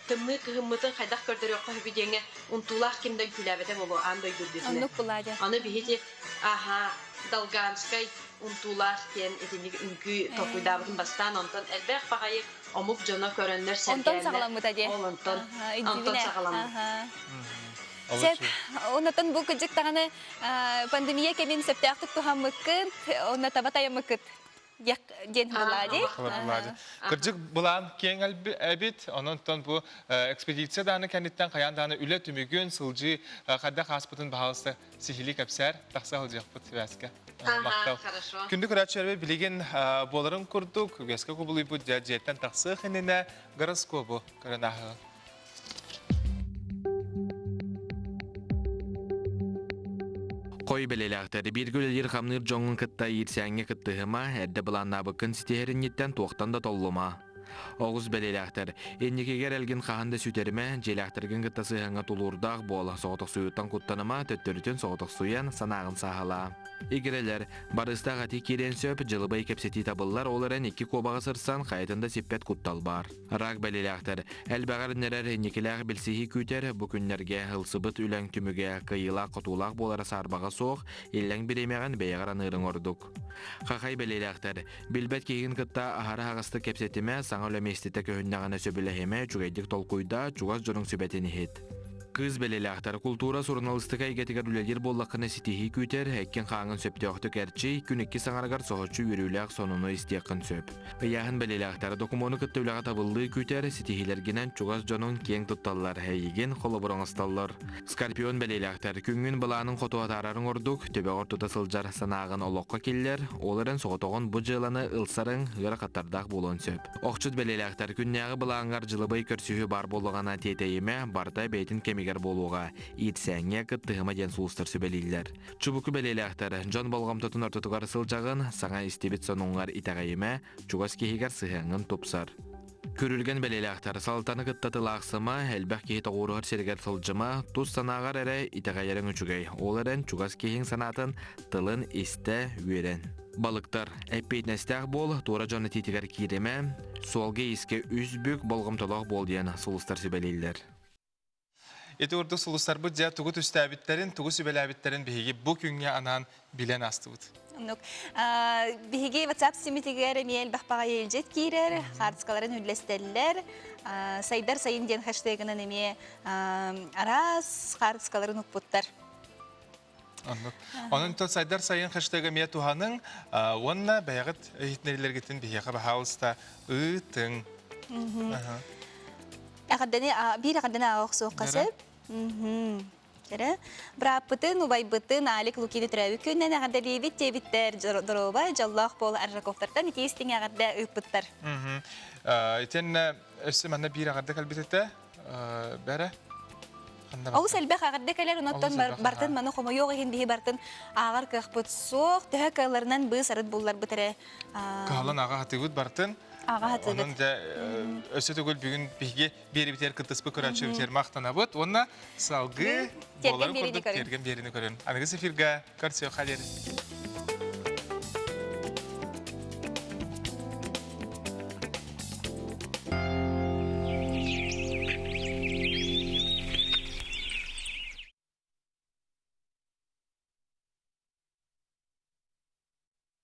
тымныы кыһыммытын хайдах көрдөрүөххэ сөбүй диэҥҥэ унтуулаах ким да үҥкүүлээбэтэ буолуо аан дойду үрдүтүнэн. Оннук булаадьа. Аны биһи аха Долганскай унтуулаах диэн итинник үҥкүү толкуйдаабытын бастаан онтон элбэх баҕайы омук дьоно көрөннөр Онтон сэргээннэр саҕаламмыта дии. ол онтон онтон саҕаламмыт. Сөп. Оннотон бу кыдьык даҕаны пандемия кэмин сөптөөхтүк туһаммыккын, онно таба тайаммыккыт диэн Влади. Влади. Кырдьык былаан киэҥ эбит, онон бу экспедиция дааны кэнниттэн хайаан дааны үлэ түмүгүн, сылдьыы хайдах ааспытын баһаалыста сиһилии кэпсээр, тахса сылдьыахпыт связка. Махтал. Хорошо. Күндү көрөөччүлэрбит билигин буоларын курдук, үгэскэ кубулуйбут дьиэттэн тахсыах иннинэ гороскобу көрөн ааһыаҕыҥ. Хой бэлэлээхтэр бииргэ үлэлиир хамныыр дьоҥҥун кытта иирсээҥҥэ кыттыһыма, эрдэ былааннаабыккын ситиһэр инниттэн туохтан да толлума. Оҕус бэлэлээхтэр инникигэр элгин хаһан да сүтэримэ, дьиэлээхтэргин кытта сыһыаҥҥа тулуурдаах буол, соҕотохсуйууттан куттаныма, төттөрүтүн соҕотохсуйан санааҕын сааһылаа. Игирэлэр, барыстаах этии киириэн сөп, дьылыбай кэпсэтии табыллар, ол эрэн икки куобаҕы сырсан, хайатын да сиппэт куттал баар. Рак бэлиэлээхтэр элбэҕэр нэрэр инникилээх билсиһии күүтэр, бу күннэргэ ылсыбыт үлэҥ түмүгэ кыайыылаах-хотуулаах буолара саарбаҕа суох, иллэҥ бириэмэҕин бэйэҕэр аныырыҥ ордук. Хахай бэлиэлээхтэр билбэт киһигин кытта аһара аһаҕастык кэпсэтимэ, саҥа үлэ миэстэтэ көһүннэҕинэ сөбүлэһимэ, үчүгэйдик толкуйдаа, чугас дьонуҥ сүбэтин иһит. Кыыс бэлиэлээхтэр култуура суруналыыстыка эйгэтигэр үлэлиир буоллаххына ситиһии күүтэр, эккин-хааҥҥын сөптөөхтүк эрчий, күн икки саҥарыгар соһуччу үөрүүлээх сонуну истиэххин сөп. Ыйааһын бэлиэлээхтэр докумуону кытта үлэҕэ табыллыы күүтэр, ситиһиилэргинэн чугас дьонуҥ киэҥ тутталлар, эйигин холобур оҥостоллор. Скорпион бэлиэлээхтэр күҥҥүн былаанын хоту атаарарыҥ ордук, төбөҕөр тута сылдьар санааҕын олоххо киллэр, ол эрэн соҕотоҕун бу дьыаланы ылсарыҥ ыарахаттардаах буолуон сөп. Охчут бэлиэлээхтэр күннээҕи былааҥҥар дьылыбай көрсүһүү баар буоллаҕына тиэтэйимэ, барыта бэйэтин кэмигэр буолуоҕа, иирсээҥҥэ кыттыһыма диэн сулустар сүбэлииллэр. Чубуку бэлиэлээхтэр, дьон болҕомтотун ортотугар сылдьаҕын, саҥа истибит сонуҥҥар итэҕэйимэ, чугас киһигэр сыһыаҥҥын тупсар. Күрүлгэн бэлиэлээхтэр, салтаны кытта тылаахсыма, элбэх киһи тоҕуоруһар сиригэр сылдьыма, тус санааҕар эрэ итэҕэйэриҥ үчүгэй, ол эрэн чугас киһиҥ санаатын, тылын истэ, үөрэн. Балыктар, эппиэтинэстээх буол, туора дьон этиитигэр кииримэ, суолга-иискэ үс бүк болҕомтолоох буол диэн сулустар сүбэлииллэр. Ити курдук сулустарбыт дьэ тугу түстээбиттэрин, тугу сүбэлээбиттэрин биһиги бу күҥҥэ анаан билэн аастыбыт. Оннук. Биһиги WhatsApp симитигэр эмиэ элбэх баҕайы илдьит киирэр, хаартыскаларын үллэстэллэр. Сайдар сайын диэн хэштегынан эмиэ араас хаартыскаларын укпуттар. Оннук. Онон сайдар сайын хэштега эмиэ туһаныҥ уонна бэйэҕит иһитиннэриилэргитин биһиэхэ баһаалыста ыытыҥ. Эҕэрдэни биир эҕэрдэни ааҕа охсуохха сөп. Кэрэ. Бырааппытын, убайбытын Алик Лукины төрөөбүт күнүнэн эҕэрдэлиибит диэбиттэр доруобай, дьоллоох буол Аржаковтартан итии истиҥ эҕэрдэ ыыппыттар. Итиэннэ өссө манна биир эҕэрдэ кэлбит этэ. Бэрэ. Олус элбэх эҕэрдэ кэлэр, онон бартын маны хомойуох иһин биһи бартын ааҕар кыахпыт суох. Төһө кыалларынан быыс арыт булларбыт эрэ. Кыһаллан ааҕа хатыыбыт бартын. Аҕа Онон дьэ өссө төгүл бүгүн биһиги биэрибитигэр кыттыспыт көрөөччүбүтүгэр махтанабыт уонна салгыы буоларын курдук тиэргэн биэрини көрөн. Аныгыс эфирга көрсүөххэ диэри.